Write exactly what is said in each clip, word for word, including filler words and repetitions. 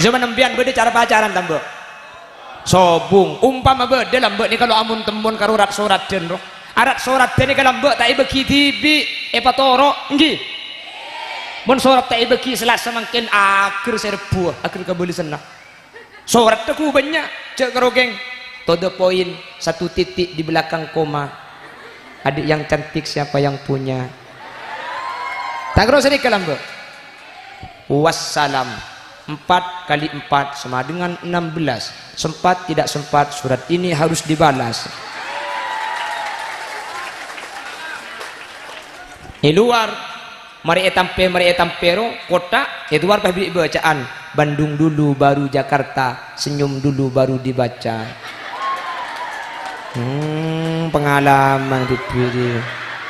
Jhâman empèyan bâdâ car-pacaran, ta', Mbak? Sobung. Ompama bâdâ, la, Mbak, nèka lo' amon-temmon karo rat-soradhân, ro. Arat-soradhân nèka, la, Mbak, ta' èbâghi dhibi', èpatoro', ènggi? Mon sorat ta' èbâghi Selasa mangkèn aghâr sè Rebbhuwâ, aghâr kabâlessanna. Soratta ghu bânnya', jhâ' karo kèng. To the point, satu titik di belakang koma. Adik yang cantik siapa yang punya? Ta' karo sanèka, la, Mbak? Wassalam. Empat kali empat sama dengan enam belas. Sempat tidak sempat, surat ini harus dibalas. È luar, marè ètampè, marè ètampè ro, kotta', è luar pas bi' bâcaan, "Bandung dulu baru Jakarta, senyum dulu baru dibaca." Hmm, pengalaman, Bibi.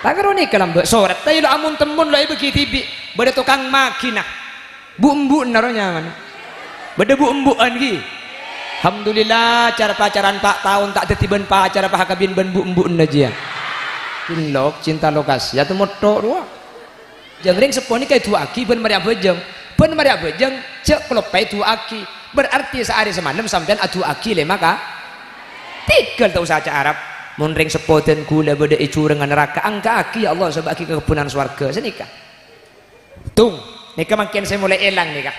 Ta' karo nèka, la, Mbak, sorat, ta' lo' amon-temmon lo' èbâghi dhibi', bâdâ tokang maghinah. Bu'-embu'na ro nyamana. Bâdâ bu'-embu'an ghi. Alhamdulillah, car-pacaran pa' taon ta' dhâddhi bân pacar apa kabin bân bu'-embu'na jiyâ. Cinlok, cinta lokasi, ya temotto' rowa. Jhâng rèng seppo nèka èdu'aaghi bân marè abhâjâng. Bân marè abhâjâng, jhâ' kaloppaè du'aaghi. Berarti saarè samalem sampèyan adu'aaghi lèma ka-, tèghâl ta' osa ca' Arab. Mon rèng seppo dân ghulâ bâdâ è jhurângnga naraka, angka'aghi, "Ya Allah, sobâ'âghi ka kebbhunan sowarghâ." Sanèka. Tung, nèka mangkèn sè molaè èlang nèka.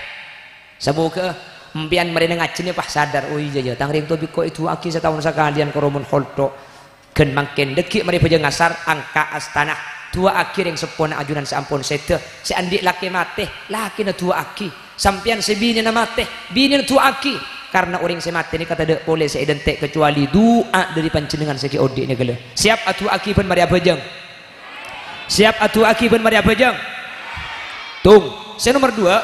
Samoghâ empèyan marèna ngajhina pas sadar, "Oh iyâ, yâ, tang rèng towa bi' ko' èdu'aaghi sataon sakalèyan karo mon holto'." Ghân mangkèn, dhâggi' marè bhâjâng asar, angka' astana. Du'aaghi rèng seppona ajunan sè ampon sèdhâ, sè andi' lakè matè, lakèna du'aaghi. Sampèyan sè binèna matè, binèna du'aaghi. Karna orèng sè matè nèka tadâ' polè sè èdântè' kacuali du'a dhâri panjhennengngan sè ghi' odi' nèka, lè. Siap adu'aaghi bân marè abhâjâng? Siap adu'aaghi bân marè abhâjâng? Tung, sè nomer duwâ',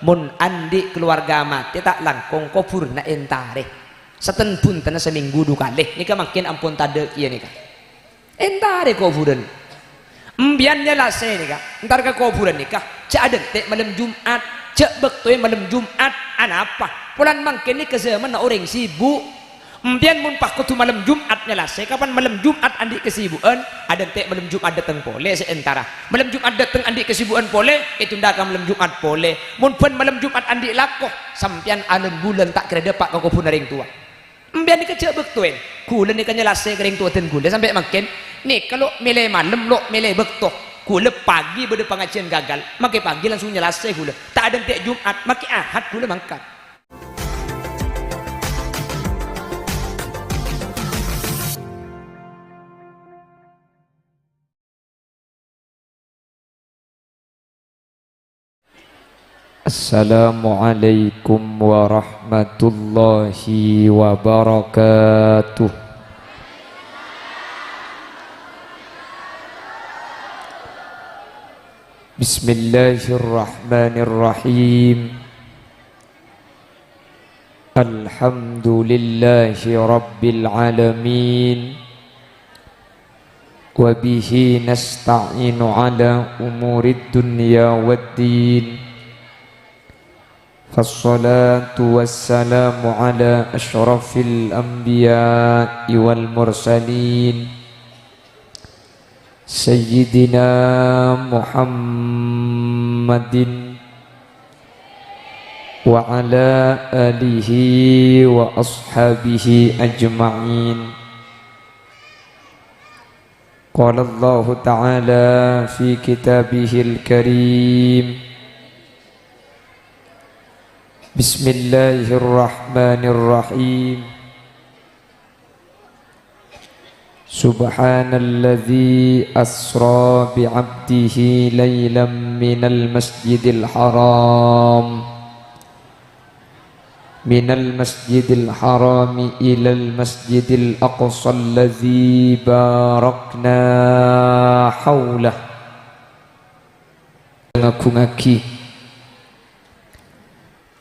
mon andi' kalowarga matè ta' langkong kobhurânna èntarè. Saten-bhuntenna samènggu du kalè. Nèka mangkèn ampon tadâ' kèya nèka. Èntarè kobhurân. Empèyan nyèlasè nèka, entar ka kobhurân nèka, jhâ' adântè' malem Jum'at, jhâ' bâktoè malem Jum'at, anapa? Polana mangkèn nèka jhâmanna orèng sibuk. Empèyan mon pas kodhu malem Jum'at nyèlasè, kapan malem Jum'at andi' kasibu'ân, adântè' malem Jum'at dâteng polè sè èntara. Malem Jum'at dâteng andi' kasibu'ân polè, ètunda ka malem Jum'at polè. Mon bân malem Jum'at andi' lako, sampèyan alem bulân ta' kèra dâpa' ka kobhurânna rèng towa. Empèyan nèka jhâ' bâktoè. Ghulâ nèka nyèlasè ka rèng towa dân ghulâ sampè' mangkèn. Nèka lo' mèlè malem, lo' mèlè bâkto. Ghulâ pagi bâdâ pangajiyân gagal, makè pagi langsung nyèlasè ghulâ. Ta' adântè' Jum'at, makè Ahad ghulâ mangkat. Assalamualaikum warahmatullahi wabarakatuh. Bismillahirrahmanirrahim. Alhamdulillahi rabbil alamin. Wa bihi nasta'inu ala umurid dunya waddin. Fassalatu wassalamu ala asyrafil anbiya'i wal mursalin. Sayyidina Muhammadin wa ala alihi wa ashabihi ajma'in. Qala Allahu ta'ala fi kitabihil karim. Bismillahirrahmanirrahim. Subhanalladzi asra bi'abdihi lailam minal masjidil haram, minal masjidil harami ilal masjidil aqsa alladzi barakna haulah. Ngagungaghi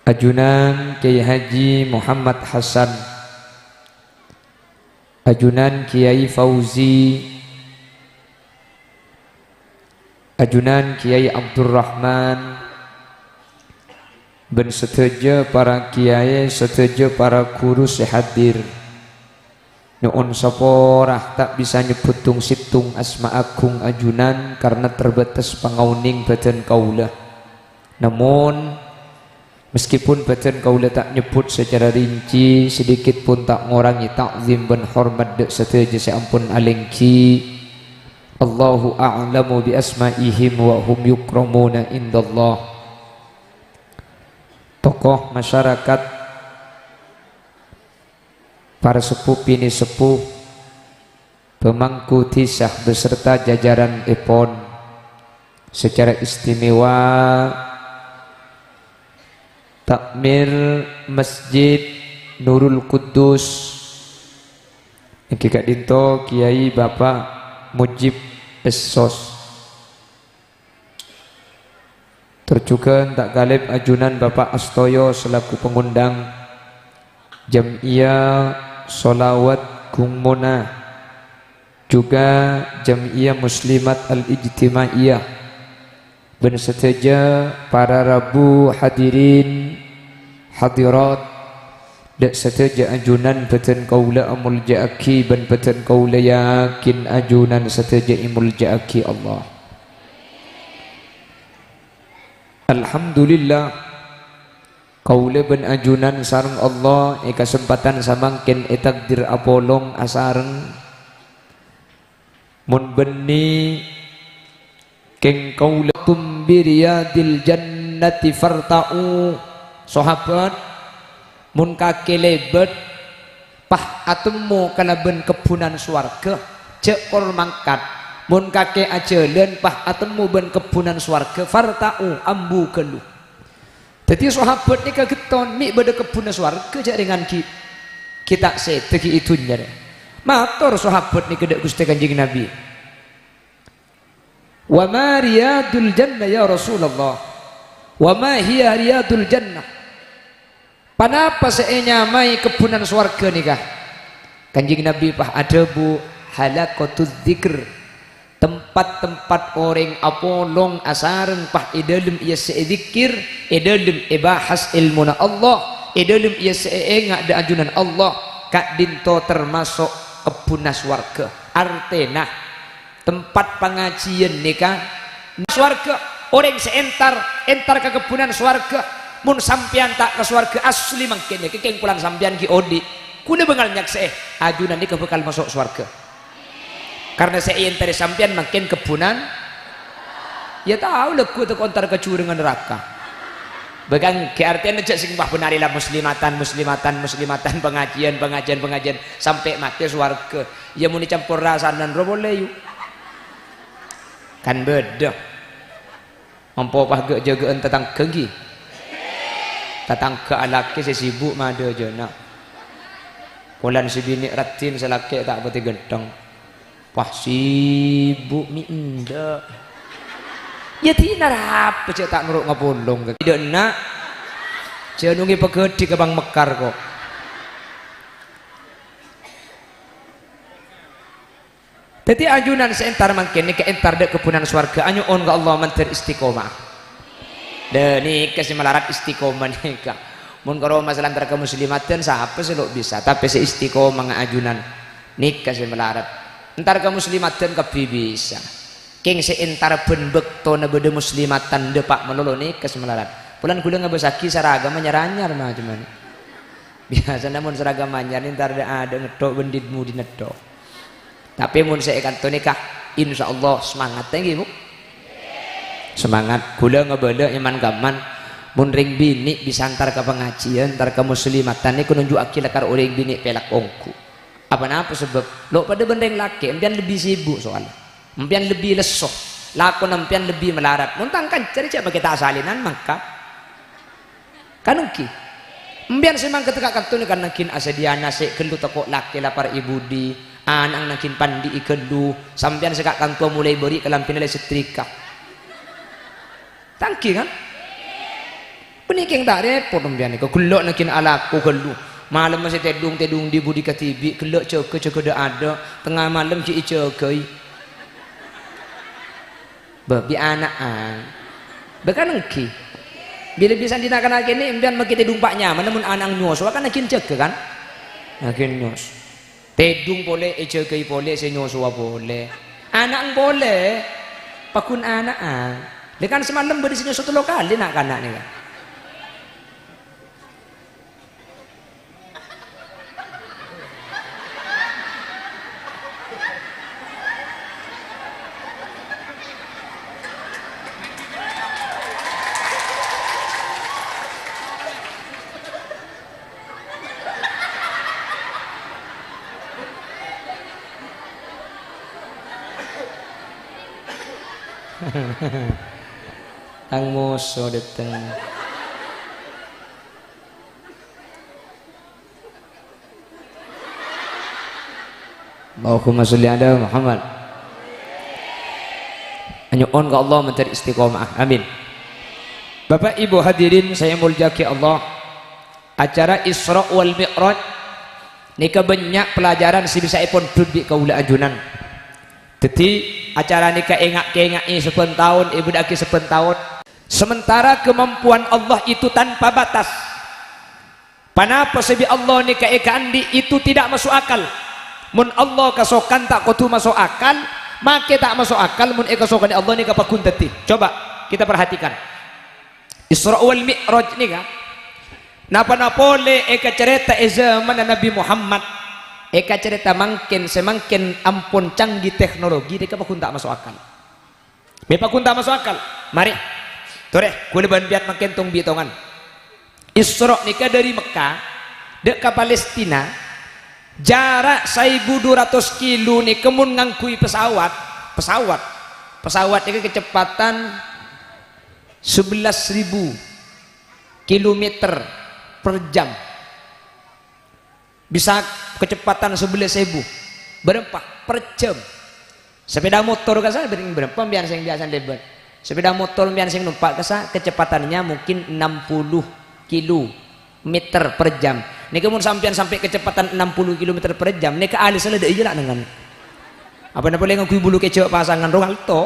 ajunan Kyai Haji Muhammad Hasan, ajunan Kyai Fauzi, ajunan Kyai Abdurrahman, bân sadhâjâ para kyai, sadhâjâ para ghuru sè hadir. Nyo'on sapora, ta' bisa nyebbhut tong-sèttong asma aghung ajunan karna terbatas pangaonèng bhâdhân kaulâ. Namong, Meskipun bâdân kaulâ ta' nyebbhut sacara rinci, sedikit pun ta' ngorangè ta'zim bân hormat dâ' sadhâjâ sè ampon alèngghi. Allahu a'lamu bi asma'ihim wa hum yukramuna indallah. Tokoh masyarakat, para seppo binè' seppo, pemangku dhisa beserta jajaranèpon, secara istimewa Takmir Masjid Nurul Qudus, èngghi ka'dinto Kiai Bapak Mujib Essos. Tor jhughân ta' kalèp ajunan Bapak Astoyo selaku pengundang Jam'iyah Sholawat Gung Mona, juga Jam'iyah Muslimat Al-Ijtimaiyah, bân sadhâjâ para rabu hadirin hadirat. Dâ' sadhâjâ ajunan bâdân kaulâ amoljâ'aghi bân bâdân kaulâ yakin ajunan sadhâjâ èmoljâ'aghi Allah. Alhamdulillah, kaulâ bân ajunan sareng Allah è kasempatan samangkèn ètakdir apolong asareng. Mon bânnè kèng kaulâ tum bi riyadil jannati farta'u. Sahabat, mon kakè lèbât, pas atemmo kalabân kebbhunan sowarghâ, jhâ' kor mangkat. Mon kakè ajhâlân, pas atemmo bân kebbhunan sowarghâ, farta'u, ambu ghâllu. Dhâddhi, sahabat nèka ghetton, mè' bâdâ kebbhunna sowarghâ, jhâ' rèngan ghi', ghi' ta' sèdhâ ghi' è dhunnya rè. Mator sahabat nèka dâ' Ghustè Kanjeng Nabi, "Wa ma riyadul jannah, ya Rasulullah? Wa ma hiya riyadul jannah?" Ponapa sè ènyamaè kebbhunna sowarghâ nèka? Kanjeng Nabi pas adhâbu, "Halaqatudz dzikr." Tempat-tempat orèng apolong asareng pas è dâlem iyâ sè èdzikkèr, è dâlem èbahas èlmona Allah, è dâlem iyâ sè èènga' dâ' ajunan Allah, ka'dinto tamaso' kebbhunna sowarghâ. Artèna, tempat pangajiyân nèka sowarghâ. Orèng sè entar, entar ka kebbhunna sowarghâ. Mon sampèyan ta' ka sowarghâ asli mangkèn nèka, kèng polana sampèyan ghi' odi'. Kaulâ bângal nyaksè'è, ajunan nèka bhâkal maso' sowarghâ. Karna sè èentarè sampèyan mangkèn kebbhunna. Yâ tao lagghu' tako' entar ka jhurângnga naraka. Bâkal ghi' artèna jhâ' sè pas bân arè la muslimatan, muslimatan, muslimatan, pangajiyân, pangajiyân, pangajiyân, sampè' matè sowarghâ. Yâ mon ècampor rasanan ro polè, yu. Kan bâdâ. Ampo pas ghâ-, jâgâ'ân tatangghâ, ghi? Tatangghâ alakè sè sibuk madhâjâna. Polana sè binè' raddhin, sè lakè' ta' patè ghântheng. Pas sibuk mè' endâ'. Yâ dinah arapa jhâ' ta' noro' ngapolong, ghi? Dâ' enna'. Jhâ' nongè paghâdhi ka Bang Mekar, ko'. Dhâddhi, ajunan sè entar mangkèn nèka entar dâ' kebbhunna sowarghâ, anyo'on ka Allah mandhâr istiqomah. Lha, nèka sè malarat istiqomah nèka. Mon karo masalah entar ka muslimadhân, sapa sè lo' bisa? Tapè sè istiqomah nga' ajunan, nèka sè malarat. Entar ka muslimadhân kabbhi bisa. Kèng sè entar bân bâktona bâdâ muslimadhân dâpa' malolo nèka sè malarat. Polana ghulâ ngabâsaghi saragam anyar-anyar, ma, cuman. Biyasana mon saragam anyar entar dâ'-adâ' ngetthok bân di-, budi ngetthok. Tapè mon sè è kanto nèka, insyaallah semangat, èngghi, Bu? Semangat. Ghulâ ngabâlâ è man-kamman, mon rèng binè' bisa entar ka pangajiyân, entar ka muslimadhân, nèko nonjhu'aghi lakar orèng binè' pèlak ongghu. Apa napa sabâb? Lo' padâ bân rèng lakè', empèyan lebbi sibuk soal. Empèyan lebbi lesso. Lakona empèyan lebbi malarat. Mon tang kanca rè jhâ' makè ta' salènan mangkat. Kan èngghi. Empèyan sè mangkat ka kanto nèka kan èngghi asadhiyâna sè ghâllu tako' lakè lapar è budi, ana'na èngghi pandhi'i ghâllu, sampèyan sè ka kanto molaè bâri' kalambhina la èsetrika. Ta' èngghi, kan? Panèka kèng ta' rèpot empèyan nèka, ghellâ' èngghi alako ghâllu. Malemma sè tèdung, tèdung di budi kadhibi', ghellâ' jâgâ, jâgâ dâ'-adâ', tengnga malem ghi' èjâgâi. Bâ, bi' ana'na. Bâ, kan èngghi. Bilâ bisa dina kana' kènè', empèyan makè tèdung pa' nyamana mon ana'na nyosowa, kan èngghi jâgâ, kan? Èngghi nyos. Tèdung polè, èjâgâi polè, sè nyosowa polè. Ana'na polè, pagghun ana'na. Lha, kan samalem bâdâ sè nyoso tello kalè na'-kana' nèka. Tang moso dâteng. Allahumma sholli ala Muhammad. Nyo'on ka Allah mandhâr istiqomah. Amin. Bapak Ibu hadirin saya mulja'aghi Allah, acara Isra wal Mi'raj nèka bânnya' pelajaran sè bisa èpondhut bi' kaulâ ajunan. Dhâddhi, acara nèka ènga'-kènga'è sabbhân taon, èbâdâ'âghi sabbhân taon. Sementara kemampuan Allah itu tanpa batas. Ponapa sè bi' Allah nèka èkaandi' itu tidak masuk akal. Mon Allah kasokan ta' kodhu maso' akal, makè ta' maso' akal, mon èkasokanè Allah nèka pagghun dhâddhi. Coba kita perhatikan. Isra wal Mi'raj nèka, napa-napa polè èkacarèta è zamanna Nabbhi Muhammad, èkacarèta mangkèn, sè mangkèn ampon canggih teknologi, nèka pagghun ta' maso' akal. Mè pagghun ta' maso' akal? Marè. Torè, ghulâ bân pèyat mangkèn tong-bitongan. Isra nèka dâri Mekka, dâ' ka Palestina, jhârâ' saèbu dua ratus kilo nèka mon ngangghuy pesawat, pesawat, pesawat nèka kecepatan sebelas ribu kilometer per jam. Bisa kecepatan sebelas èbu. Bârâmpa per jam. Sepeda motor kassa' bârâmpa sampèyan sè biyasana lèbât. Sepeda motor sampèyan sè nompa' kassa' kecepatannya mungkin enam puluh kilometer per jam. Nèka mon sampèyan sampè' kecepatan enam puluh kilometer per jam, nèka alèssa la dâ' iyâ la nengngan. Apa napa polè ngangghuy bulu kèjhâ' pasangan ro ngalto'.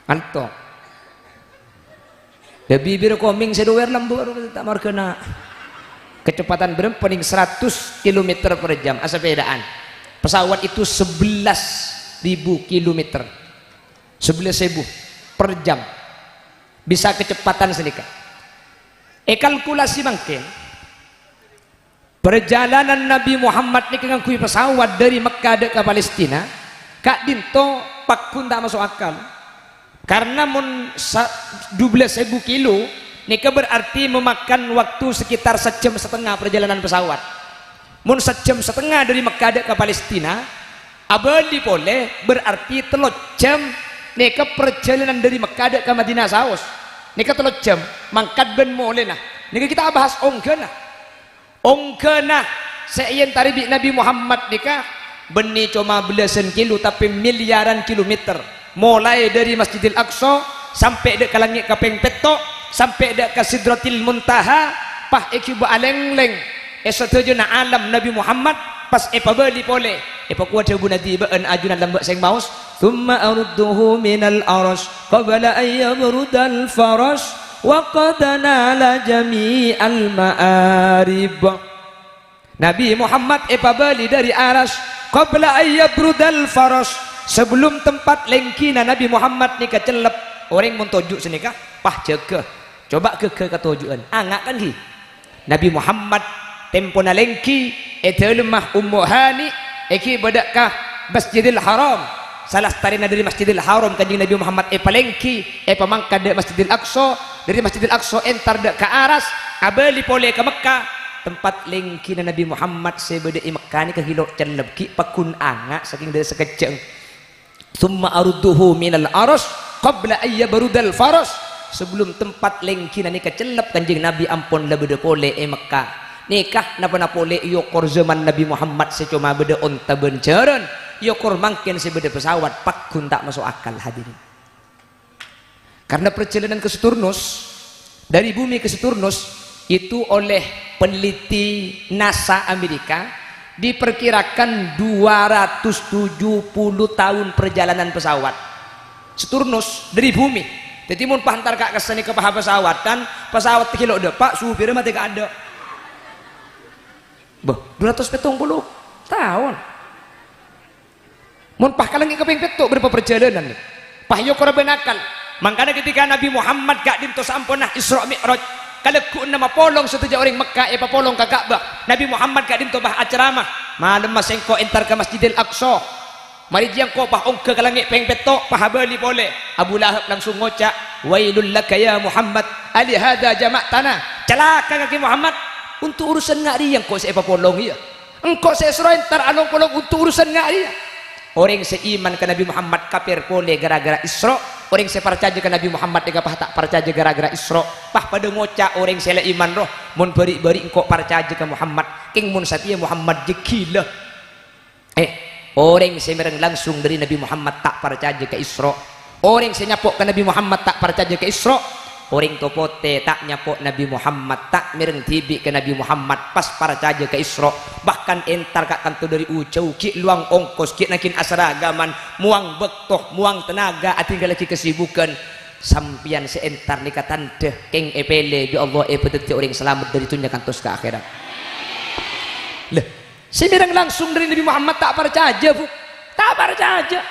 Ngalto'. Dâ' bibir komèng sè dower lambâ' ro ta' marghâna. Kecepatan bârâmpa nèng seratus kilometer per jam asapèdaan. Pesawat itu sebelas ribu kilometer. Sebelas èbu per jam. Bisa kecepatan sanèka. Èkalkulasi mangkèn. Parjhâlânan Nabbhi Muhammad nèka ngangghuy pesawat dâri Mekka dâ' ka Palestina, ka'dinto pagghun ta' maso' akal. Karna mon sa-, dubellâs èbu kilo, nèka berarti memakan waktu sekitar sajjhâm satengnga parjhâlânan pesawat. Mon sajjhâm satengnga dâri Mekka dâ' ka Palestina, abâli polè berarti tello jhâm, nèka parjhâlânan dâri Mekka dâ' ka Madinah saos. Nèka tello jhâm, mangkat bân molèna. Nèka kita abahas ongghâna. Ongghâna sè èentarè bi' Nabbhi Muhammad nèka bânnè coma bellâsân kilo, tapè milyaran kilometer. Molaè dâri Masjidil Aqsa sampè' dâ' ka langngè' kapèng pètto', sampè' dâ' ka Sidratil Muntaha, pas èghibâ alènglèng è sadhâjâna alam Nabbhi Muhammad, pas èpabâli polè. Èpakowa dhâbuna dhibi' bâ'ân ajunan lambâ' sè maos, "Tsumma arudduhu minal arsy qabla an yabrudal farsy." Wa qad nala jami'al ma'arib. Nabbhi Muhammad èpabâli dâri Arsy qabla an yabrudal farsy, sabellum tempat lèngghina Nabbhi Muhammad nèka cellep. Orèng mon toju' sanèka, pas jâgâ. Coba ghâgghâ katoju'ân. Anga' kan, ghi? Nabbhi Muhammad tempona lèngghi è dâlemma Ummu Hani, èghibâ dâ' ka Masjidil Haram. Salastarèna dâri Masjidil Haram, Kanjeng Nabbhi Muhammad èpalèngghi, èpamangkat dâ' Masjidil Aqsa, dâri Masjidil Aqsa èntar dâ' ka Arsy, abâli polè ka Mekka. Tempat lèngghina Nabbhi Muhammad sè bâdâ è Mekka nèka ghilo' cellep, ghi' pagghun anga' sakèng dâri sakejjhâ'. "Tsumma arudduhu minal arsy qabla an yabrudal farsy." Sabellum tempat lèngghina nèka cellep, Kanjeng Nabbhi ampon la bâdâ polè è Mekka. Nèka napa-napa polè èokor zaman Nabbhi Muhammad sè coma bâdâ onta bân jhârân, èokor mangkèn sè bâdâ pesawat, pagghun ta' maso' akal, hadirin. Karena perjalanan ke Saturnus, dari bumi ke Saturnus, itu oleh peneliti NASA Amerika diperkirakan dua ratus tujuh puluh tahun perjalanan pesawat. Saturnus dari bumi. Jadi, mon pas èntar ka kassa' nèka pas apesawatan, pesawat ghilo' dâpa', supirra matè kaadâ'. Bâh, dua ratus pitung puluh taon. Mon pas ka langngè' kapèng pètto' bârâmpa parjhâlânan, nè? Pas èokor bân akal. Mangkana ketika Nabbhi Muhammad ka'dinto saamponna Isra Mi'raj, kalaggu'ânna mapolong sadhâjâ orèng Mekka èpapolong ka Ka'bah. Nabbhi Muhammad ka'dinto pas acaramah, "Malemma sèngko' èntar ka Masjidil Aqsa. Marè jiyâ engko' pas ongghâ ka langngè' pèng pètto', pas abâli polè." Abu Lahab langsung ngoca', "Wailul laka ya Muhammad, alihadza jama'tana?" Calaka kakè Muhammad, untuk urusan nga' rèya engko' sè èpapolong, iyâ? Engko' sè èsoro èntar along-polong untuk urusan nga' rèya. Orèng sè iman ka Nabbhi Muhammad kafir polè ghârâ-ghârâ Isra'. Orèng sè parcajâ ka Nabbhi Muhammad nèka pas ta' parcajâ ghârâ-ghârâ Isra'. Pas padâ ngoca' orèng sè la iman rowa, "Mon bâri'-bâri' engko' parcajâ ka Muhammad, kèng mon satèya Muhammad jiyâ ghilâ." Eh, orèng sè mèreng langsung dâri Nabbhi Muhammad ta' parcajâ ka Isra'. Orèng sè nyapo' ka Nabbhi Muhammad ta' parcajâ ka Isra'. Orèng to-potè ta' nyapo' Nabbhi Muhammad, ta' mèreng dhibi' ka Nabbhi Muhammad, pas parcajâ ka Isra'. Bahkan entar ka'kanto dâri ujâu, ghi' lowang ongkos, ghi' nangghing asaragaman, mowang bâkto, mowang tenaga, adhinggallaghi kesibukan. Sampèyan sè entar nèka tandhâ kèng èpèlè bi' Allah èpadâddhi orèng salamet dâri dhunnya kantos ka akhèrat. Lha, sè mèreng langsung dâri Nabbhi Muhammad ta' parcajâ, Bu. Ta' parcajâ.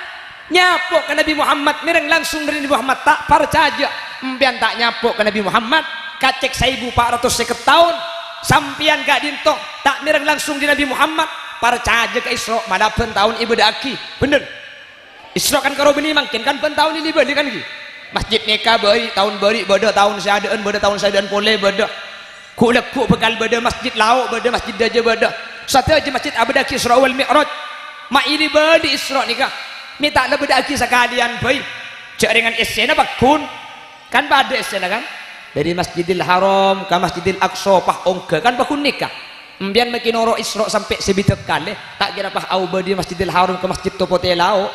Nyapo' ka Nabbhi Muhammad, mèreng langsung dâri Nabbhi Muhammad, ta' parcajâ. Empèyan ta' nyapo' ka Nabbhi Muhammad, kacèk saèbu pa' ratos sèket taon. Sampèyan ka'dinto ta' mèreng langsung dâri Nabbhi Muhammad, parcajâ ka Isra' malabân taon èbâdâ'aghi. Bhender. Isra' kan karo bânnè mangkèn kan bân taon èli-bâli kan ghi. Masjid nèka bâri', taon bâri' bâdâ, taon sè adâ'ân bâdâ, taon sè adâ'ân polè bâdâ. Ghu'-lagghu' bhâkal bâdâ masjid lao', bâdâ masjid dâjâ bâdâ. Sadhâjâ masjid abâdâ'aghi Isra' wal Mi'raj. Ma' èli-bâli Isra' nèka. Mè' ta' la bâdâ'aghi sakalèyan bhâi. Jhâ' rèngan essèna pagghun. Kan padâ essèna kan? Dâri Masjidil Haram ka Masjidil Aqsa pas ongghâ kan pagghun nèka. Empèyan makè noro' Isra' sampè' sabidhâk kalè, ta' kèra pas aobâ dâri Masjidil Haram ka Masjid To-Potè Lao'.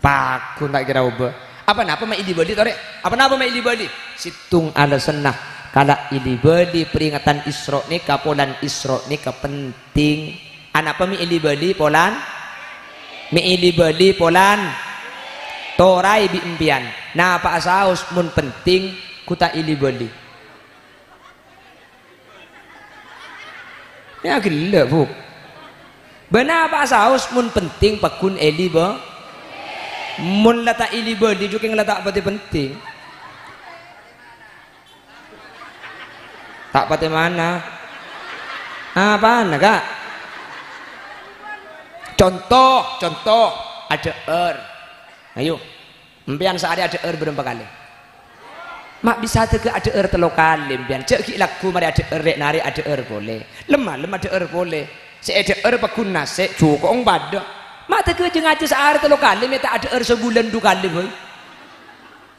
Pagghun ta' kèra obâ. Apa napa ma' èli-bâli, torè? Apa napa ma' èli-bâli? Sèttong alasanna, kala èli-bâli peringatan Isra' nèka, polan Isra' nèka penting. Anapa ma' èli-bâli polan? Ma' èli-bâli polan? Toraè bi' empèyan. Napa'a saos mon penting, ghu ta' èli-bâli? Ya ghellâ', Bu. Bâ napa'a saos mon penting pagghun èli, bâ. Mon la ta' èli-bâli, jhâ' kèng la ta' patè penting. Ta' patè mana? Apana, Ka'? Conto, conto, adhâ'âr. Ayo. Empèyan saarè adhâ'âr bârâmpa kalè? Ma' bisa tèghâ adhâ'âr tello kalè, empèyan. Jhâ' ghi' lagghu marè adhâ'âr rè'-narè' adhâ'âr polè. Lem-malem adhâ'âr polè. Sè èdhâ'âr pagghun nasè', jhuko'na padâ. Ma' tèghâ jhâ' ngajhi saarè tello kalè, mè' ta' adhâ'âr sabulân du kalè bhâi.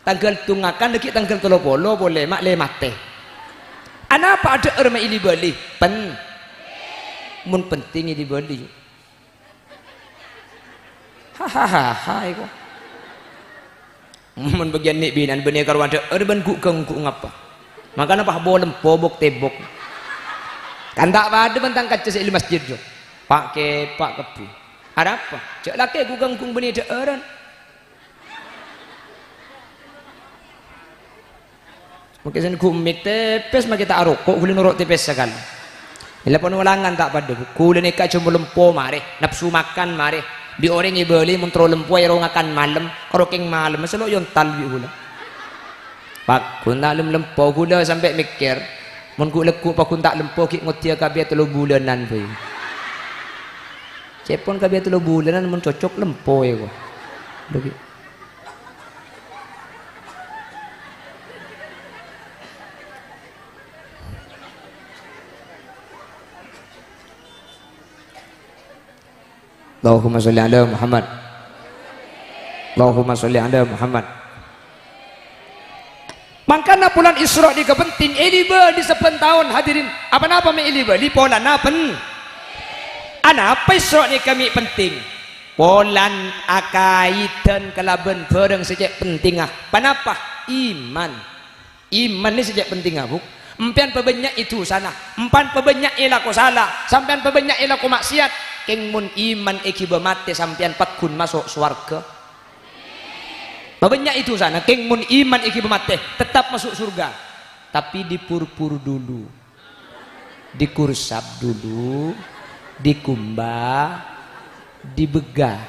Tangghâl tongngakan laghi' tangghâl tello polo polè, ma' lè matè. Anapa adhâ'âr ma' èli-bâli? Pen-, mon penting èli-bâli. Hahaha, iko. Mon bâgiyân nè' binè'an bânnè karo adhâ'âr bân ghu'-ghângghu' ngapa? Mangkana pas bo-lempo bok-tèbok. Kan ta' padâ bân tang kaccè sè è masjid, Jo. Pa' kè-, pa' kebbhi. Arapa? Jhâ' lakè ghu'-ghângghu' bânnè dhâ'ârân. Makè sèn ghu' mik tèpès, makè ta' aroko', ghulâ noro' tèpès sakalè. Èla pon olangan ta' padâ, Bu. Ghulâ nèka jhâ' molempo marè, napsu makan marè. Bi' orèng èbâli mon terro lempo èro ngakan malem, karo kèng malem, sè lo' yontal bi' ghulâ. Pagghun ta' lem-lempo, ghulâ sampè' mèkkèr, mon ghu'-lagghu' pagghun ta' lempo, ghi' ngoddhiyâ kabbhi tello bulânan bhâi. Cèpon kabbhi tello bulânan mon cocok lempo, ya, kok. Lho, ghi. Allahumma sholli ala Muhammad. Allahumma sholli ala Muhammad. Mangkana polan Isra' nèka penting, èli-bâli sabbhân taon, hadirin. Apa-napa mè' èli-bâli polana pen-, anapa Isra' nèka mè' penting? Polan akaèdhân kalabân bhârâng sè cè' pentingnga. Panapa? Iman. Iman nè sè cè' pentingnga, Bu. Empèyan pabânnya'è dhusana, empèyan pabânnya'è lako sala, sampèyan pabânnya'è lako ma'siyat, kèng mon iman èghibâ matè sampèyan pagghun maso' sowarghâ. Pabânnya'è dhusana, kèng mon iman èghibâ matè, tetap masuk surga. Tapi dipur-pur dulu. Dikursap dulu, dikumba, dibegga.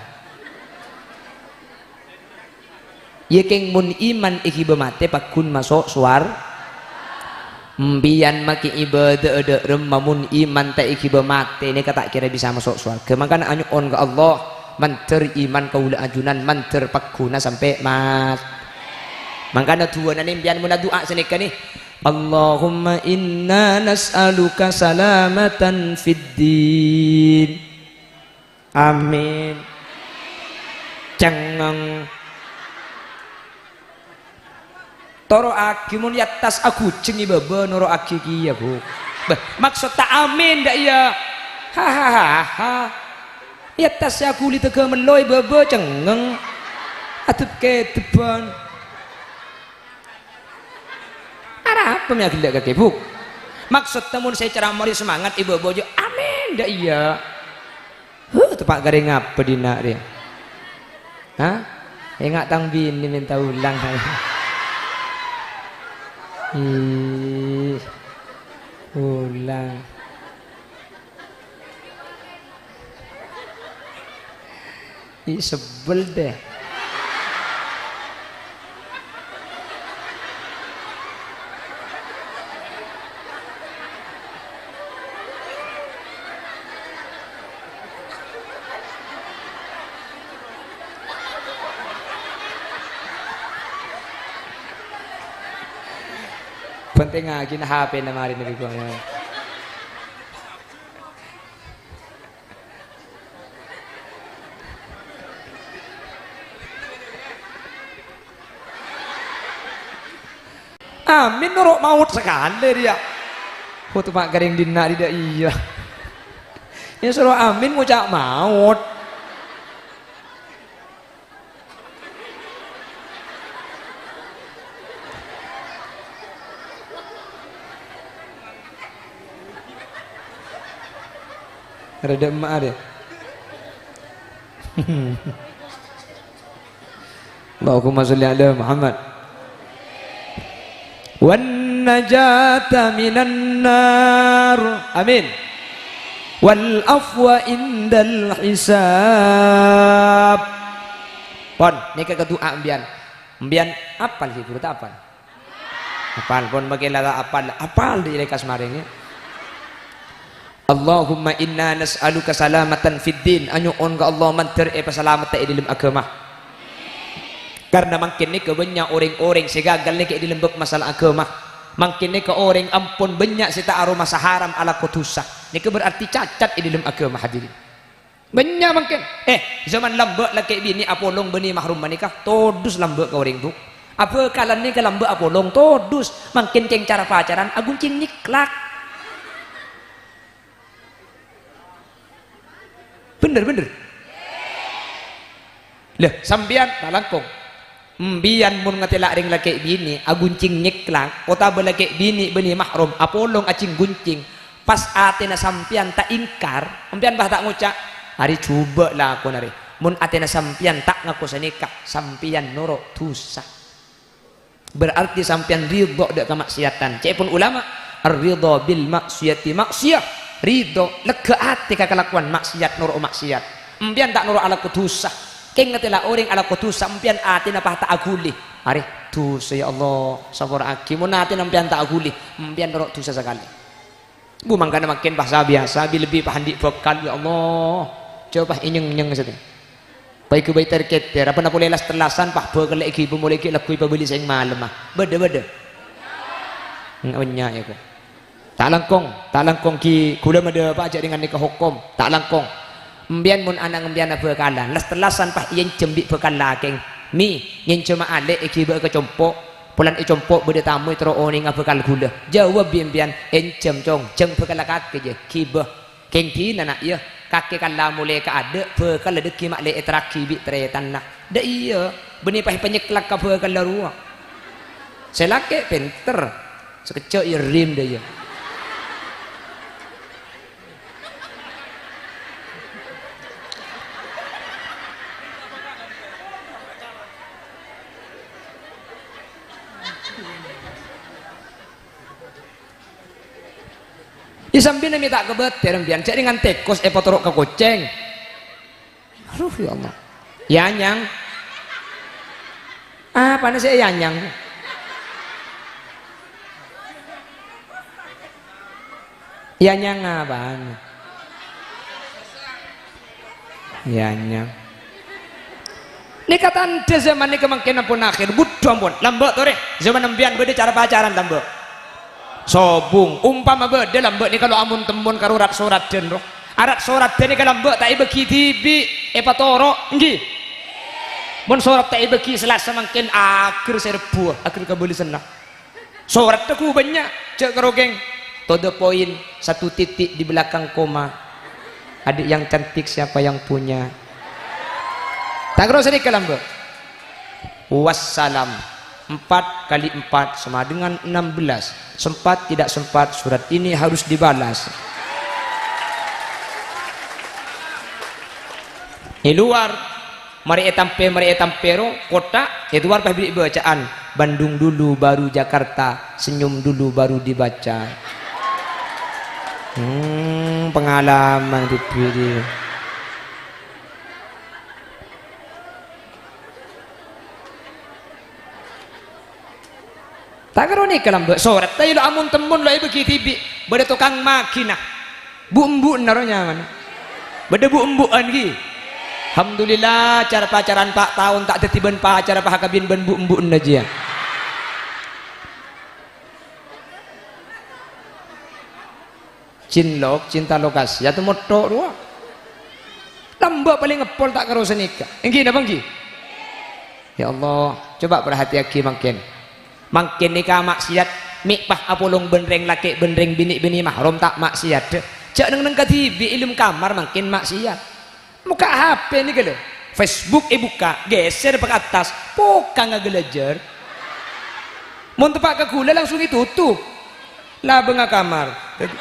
Yâ kèng mon iman èghibâ matè pagghun maso' sowar-, Empèyan makè ibâdâ'â dâ' remma mon iman ta' èghibâ matè nèka ta' kèra bisa maso' sowarghâ. Mangkana anyo'on ka Allah, mandhâr iman kaulâ ajunan, mandhâr pagghuna sampè' mat-, mangkana du'âna nèmpèyan mon adu'a sanèka nè, "Allahumma inna nas'aluka salamatan fid din." Amin. Cengngeng. Toro'aghi, mon è attas aghujeng è bâbâ, noro'aghi kèya, Bu. Bâh, maksodda amin, dâ' iyâ. Hahaha. È attas sè aghuli tèghâ mello è bâbâ cengngeng. Adep-kèdebban. Arapa mè' aghellâ' kakè, Bu? Maksodda mon sè ceramah rè semangat è bâbâ jâ', amin, dâ' iyâ. Huh, teppa' karè ngapa dinna' rè? Hah? Enga' tang binè mènta ulang. Ih, ulang. Ih, sebbel deh. Bhântèngngaghi HP-na marèna bi' ghuwâ. Amin, noro' maot sakalè rèya. Khotbah karèng dinna' rè dâ' iyâ. Èsoro amin ngoca' maot. Rada emma' arè. Allahumma sholli ala Muhammad. Wan najata minan nar. Amin. Wal afwa indal hisab. Pon, nèka kadu'a embiyan. Embiyan apal sih, guru ta' apal? Apal, pon, makè la ta' apal. Apal di lekas marèng, ya. Allahumma inna nas'aluka salamatan fid din. Anyo'on ka Allah mandhâr èpasalametta è dhâlem aghâma. Karna mangkèn nèka bânnya' orèng-orèng sè gagal nèka è dhâlem bab masalah aghâma. Mangkèn nèka orèng ampon bânnya' sè ta' aromasa haram alako dhusa. Nèka berarti cacat è dhâlem aghâma, hadirin. Bânnya' mangkèn. Eh, zaman lambâ' lakè' binè' apolong bânnè mahrum panèka, todus lambâ' ka orèng, Bu. Abhâkalan nèka lambâ' apolong, todus. Mangkèn kèng cara-pacaran, aghunchèng nyèklak. Bhender, bhender. Lah, sampèyan ta' langkong. Embiyan mon ngatèla' rèng lakè' binè', aghunchèng nyèklak, otabâ lakè' binè' bânnè mahrum, apolong ajhing ghunchèng, pas atèna sampèyan ta' èngkar, empèyan bâ ta' ngoca', "Arè jhubâ' lakona rè." Mon atèna sampèyan ta' ngako sanèka, sampèyan noro' dhusa. Berarti sampèyan ridho dâ' kamaksiatan. Ca'èpon ulama, "Ar-ridha bil maksiyati maksiyah." Ridho, lega atè ka kalakowan maksiat, noro' maksiat. Empèyan ta' noro' alako dhusa. Kèng ngatèla' orèng alako dhusa, empèyan atèna pas ta' aghuli. "Arè, dhusa, ya Allah, sapora'aghi." Mon atèna empèyan ta' aghuli, empèyan noro' dhusa sakalè. Bu, mangkana mangkèn pas sabiyasa, bi-, lebbi pas andi' bhâkal, ya Allah. Jhâ' pas ènyèng-nyèng satèya. Pas èghâbây ter-kèter, apa na polè las-tellasan, pas bhâkalla èghibâ molaè ghi' lagghu èpabâli sèng malemma. Bâdâ, bâdâ? Bânnya', bânnya' ya, kok. Ta' langkong, ta' langkong ghi' ghulâ madâpa' jhâ' rèng nèka hokom. Ta' langkong. Empèyan mon ana' empèyan abhâkalan, las-tellasan pas èènjhâm bi' bhâkal lakèng. Mi, ngènjhâma alè' èghibâ'â ka compo'. Polana è compo' bâdâ tamoy terro onènga bhâkal ghulâ. Jâwâb bi' empèyan, "Ènjhâm, Cong, jhâng bhâkalla kakè, jâ, ghibâ." Kèng dinah, na', iyâ, kakè kalla molè ka adâ', bhâkalla dhâggi' ma' lè èterraghi bi' tarètanna. Dâ' iyâ, bânnè pas èpanyèklak ka bhâkalla rowa. Sè lakè' pènter, sakejjhâ' iyâ rèm dâ' iyâ. Iyâ, sambina mè' ta' kabâtèr, empèyan, jhâ' rèng ngan tèkos èpatoro' ka kocèng. Aduh, ya Allah. Èanyang. Apana sè èanyang? Èanyang apana? Èanyang. Nèka tandhâ zaman nèka mangkèn ampon akhèr. Budhu ampon. Lambâ' torè. Zaman empèyan bâdâ cara-pacaran lambâ'. Sobung. Ompama bâdâ lambâ' nèka lo' amon-temmon karo rat-soradhân, ro. Arat-soradhân nèka lambâ' ta' èbâghi dhibi', èpatoro', ènggi? Mon sorat ta' èbâghi Selasa mangkèn aghâr sè Rebbhuwâ, aghâr kabâlessanna. Soratta ghu bânnya', jhâ' karo kèng. To the point, satu titik di belakang koma. Adik yang cantik siapa yang punya? Ta' karo sanèka lambâ'. Wassalam. Empat kali empat sama dengan enam belas. Sempat tidak sempat, surat ini harus dibalas. È luar, marè ètampè, marè ètampè ro, kotta', è luar pas bi' bâcaan, "Bandung dulu baru Jakarta, senyum dulu baru dibaca." Hmm, pengalaman bibiri. Ta' karo nèka lambâ', sorat, ta' iyâ lo' amon-temmon lo' èbâghi dhibi', bâdâ tokang maghina. Bu'-embu'na ro nyamana. Bâdâ bu'-embu'an ghi. Alhamdulillah, car-pacaran pa' taon ta' dhâddhi bân pacar, pa' akabin bân bu'-embu'na jiyâ. Cinlok, cinta lokasi, ya, temotto' rowa. Lambâ' palèng ngeppol ta' karo sanèka. Èngghi napa èngghi? Ya Allah, coba perhatiaghi mangkèn. Mangkèn nèka maksiat, mè' pas apolong bân rèng lakè' bân rèng binè', binè' mahram ta' maksiat. Jhâ' neng-enneng kadhibi' è dâlem kamar mangkèn maksiat. Mokka' H P nèka lho. Facebook èbukka', gheser pa' ka attas, pokang aghâlâjâr. Mon teppa' ka ghulâ langsung ètotop. Labângnga kamar. Dâddhi,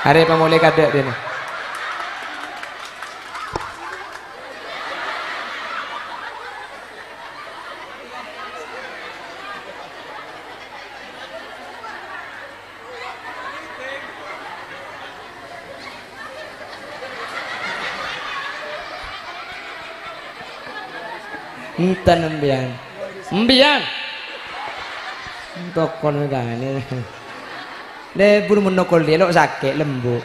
arè pamolè kadâ' dinna. Enten empèyan. Empèyan. Tokol mèkane. Lebur mon nokol dia lo' sake', lembu'.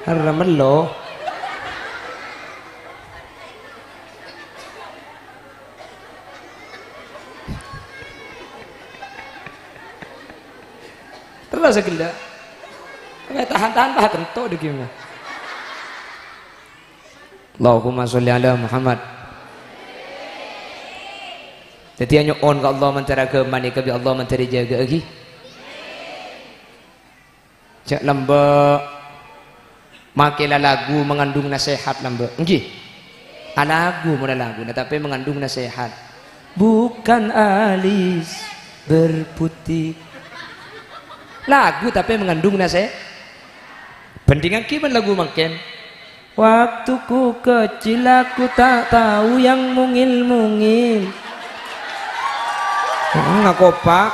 Arra mello. Terros ghellâ'. Tahan-tahan, tahan, kento dâgghi'. Allahumma sholli ala Muhammad. Dâddhi, anyo'on ka Allah mandhâr aghâma nèka bi' Allah mandhâr èjâgâ'aghi. Jhâ' lambâ' make lalagu mangandung nasehat lambâ'. Èngghi. Alagu mon lalaguna, tapè mangandung nasehat. Bukan alis berputih. Lagu tapè mangandung nase-, bandhingaghi bân lagu mangkèn. Waktuku kecil aku tak tahu yang mungil-mungil. Hmm, ngakopa.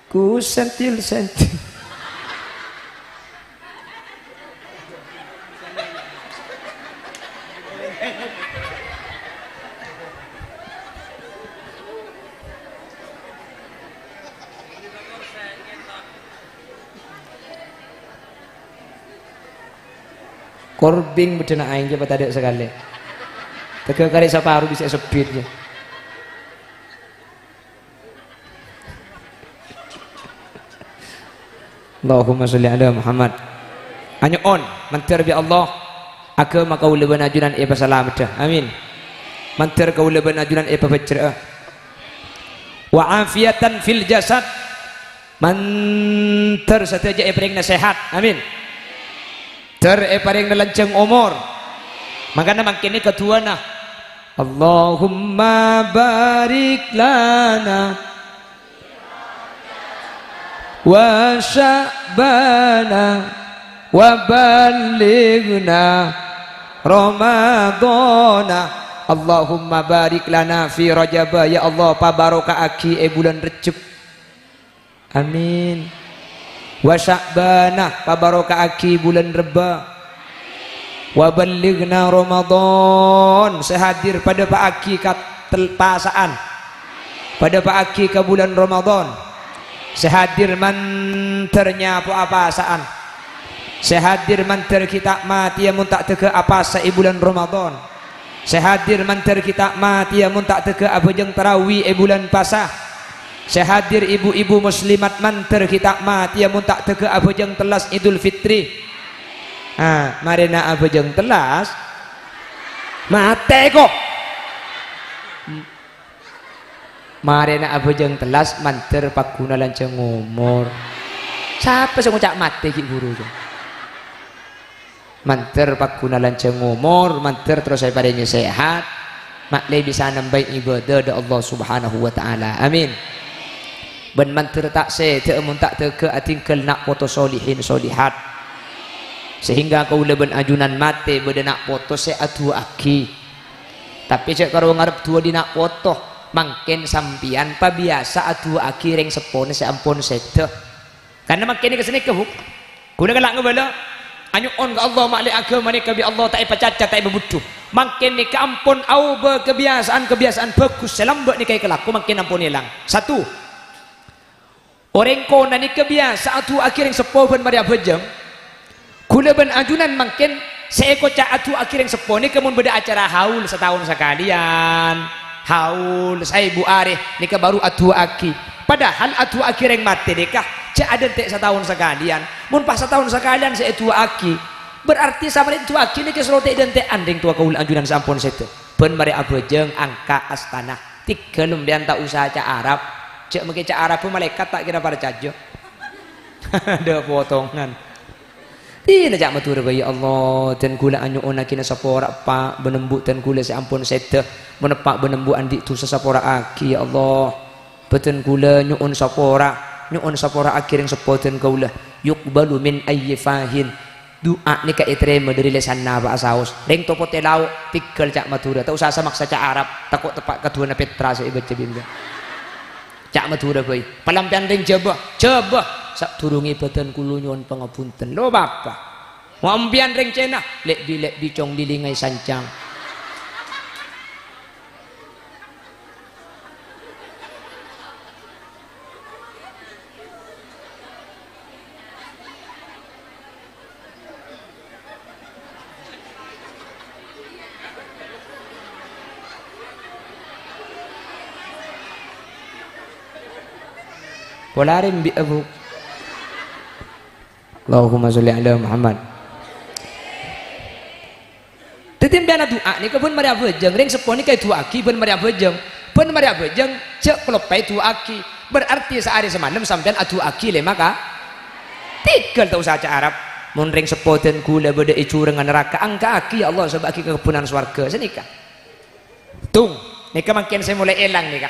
Ku sentil-sentil. Korbing bâdâna aèng jhâ' patadâ' sakalè. Tegghâ karè saparo bisa èsebbhit, ya. Allahumma sholli ala Muhammad. Anyo'on, mandhâr bi' Allah, aghâma kaulâ bân ajunan èpasalameddhâ. Amin. Mandhâr kaulâ bân ajunan èpabhâjhrâ'â. Wa afiyatan fil jasad. Mandhâr sadhâjâ èparèngana sehat. Amin. Dhâr èparèngana lanjhâng omor. Mangkana mangkèn kaduwâna. Allahumma barik lana wa sya'bana wa ballighna Ramadhana. Allahumma barik lana fi Rajaba. Ya Allah, pabarokaaghi è bulân Rejjeb. Amin. Wa Sya'bana, pabarokaaghi bulân Rebba. Wa ballighna Ramadhan, sè hadir padâpaaghi ka tel-, pasa'an. Padâpaaghi ka bulân Ramadhan. Sè hadir mandhâr nyapo'a pasa'an. Sè hadir mandhâr ghi' ta' matèya mon ta' dâgâ' apasa è bulân Ramadan. Sè hadir mandhâr ghi' ta' matèya mon ta' dâgâ' abhâjâng tarawih è bulân pasa. Sè hadir ibu-ibu muslimat mandhâr ghi' ta' matèya mon ta' dâgâ' abhâjâng tellas Idul Fitri. Ah, marèna abhâjâng tellas, matè, ko'. Marèna abhâjâng tellas, mandhâr pagghuna lanjhâng omor. Sapa sè ngoca' matè ghi' buru, jâ? Mandhâr pagghuna lanjhâng omor, mandhâr terros èparèngè sehat, ma'lè bisa nambâi ibadah dâ' Allah Subhanahu wa Ta'ala. Amin. Bân mandhâr ta' sèdhâ'â mon ta' dâgâ' adhinggâl na' poto solihin solihat. Sehingga kaulâ bân ajunan matè bâdâ na' poto sè adu'aaghi. Tapè jhâ' karo ngarep du'a dina' poto. Mangkèn sampèyan pabiyasa adu'aaghi rèng seppona sè ampon sèdhâ. Karna mangkèn nèka sanèka, Bu. Kaulâ ngala' ngabâlâ, anyo'on ka Allah ma'lè aghâma nèka bi' Allah ta' èpacaca, ta' èpabuddhu. Mangkèn nèka ampon aobâ kabiyasaan-kabiyasaan bhâghus sè lambâ' nèka èkalako, mangkèn ampon èlang. Satu, orèng kona nèka biyasa adu'aaghi rèng seppo bân marè abhâjâng. Kaulâ bân ajunan mangkèn sè èkoca' adu'aaghi rèng seppo nèka mon bâdâ acara haul sataon sakalèyan. Haul saèbu arè nèka baru adu'aaghi. Padahal adu'aaghi rèng matè nèka jhâ' adântè' sataon sakalèyan. Mon pas sataon sakalèyan sè èdu'aaghi, berarti samarè èdu'aaghi nèka soro ta' èdântè'an rèng towa kaulâ ajunan sè ampon sèdhâ. Bân marè abhâjâng angka' astana. Tèghâl empèyan ta' osa ca' Arab. Jhâ' makè ca' Arab, malaèkat ta' kèra parcajâ. Adâ' potongan. Dinah ca' Madhurâ bhâi, "Ya Allah, dân kaulâ anyo'onaghina sapora eppa' bân embu' dân kaulâ sè ampon sèdhâ. Mon eppa' bân embu' andi' dhusa, sapora'aghi, ya Allah. Bâdân kaulâ nyo'on sapora, nyo'on sapora'aghi rèng seppo dân kaulâ. Yuqbalu min ayyi fahin." Du'a nèka ètarèma dâri lèsanna Apa'a Saos. Rèng Topotè Lao', tèghâl ca' Madhurâ. Ta' osa samaksa ca' Arab, tako' teppa' kadhuwâna pètra sè èbâca bi' empèyan. Ca' Madhurâ bhâi. Palampèyan rèng Jhâbâ, Jhâbâ. Sadurungè bâdân kaulâ nyo'on pangabhunten. Lo, Bapa. Mon empèyan rèng Cèna, lè'-bilè' bicong lilingai sancang. Pola rè embi'â, Bu. Allahumma sholli ala Muhammad. Dhâddhi, empèyan adu'a nèka bân marè abhâjâng, rèng seppo nèka èdu'aaghi bân marè abhâjâng. Bân marè abhâjâng, jhâ' kaloppaè du'aaghi. Berarti saarè samalem sampèyan adu'aaghi lèma' ka-, tèghâl ta' osa ca' Arab. Mon rèng seppo dân kaulâ bâdâ è jhurângnga naraka, angka'aghi, ya Allah, sobâ'âghi ka kebbhunan sowarghâ. Sanèka. Tung, nèka mangkèn sè molaè èlang nèka.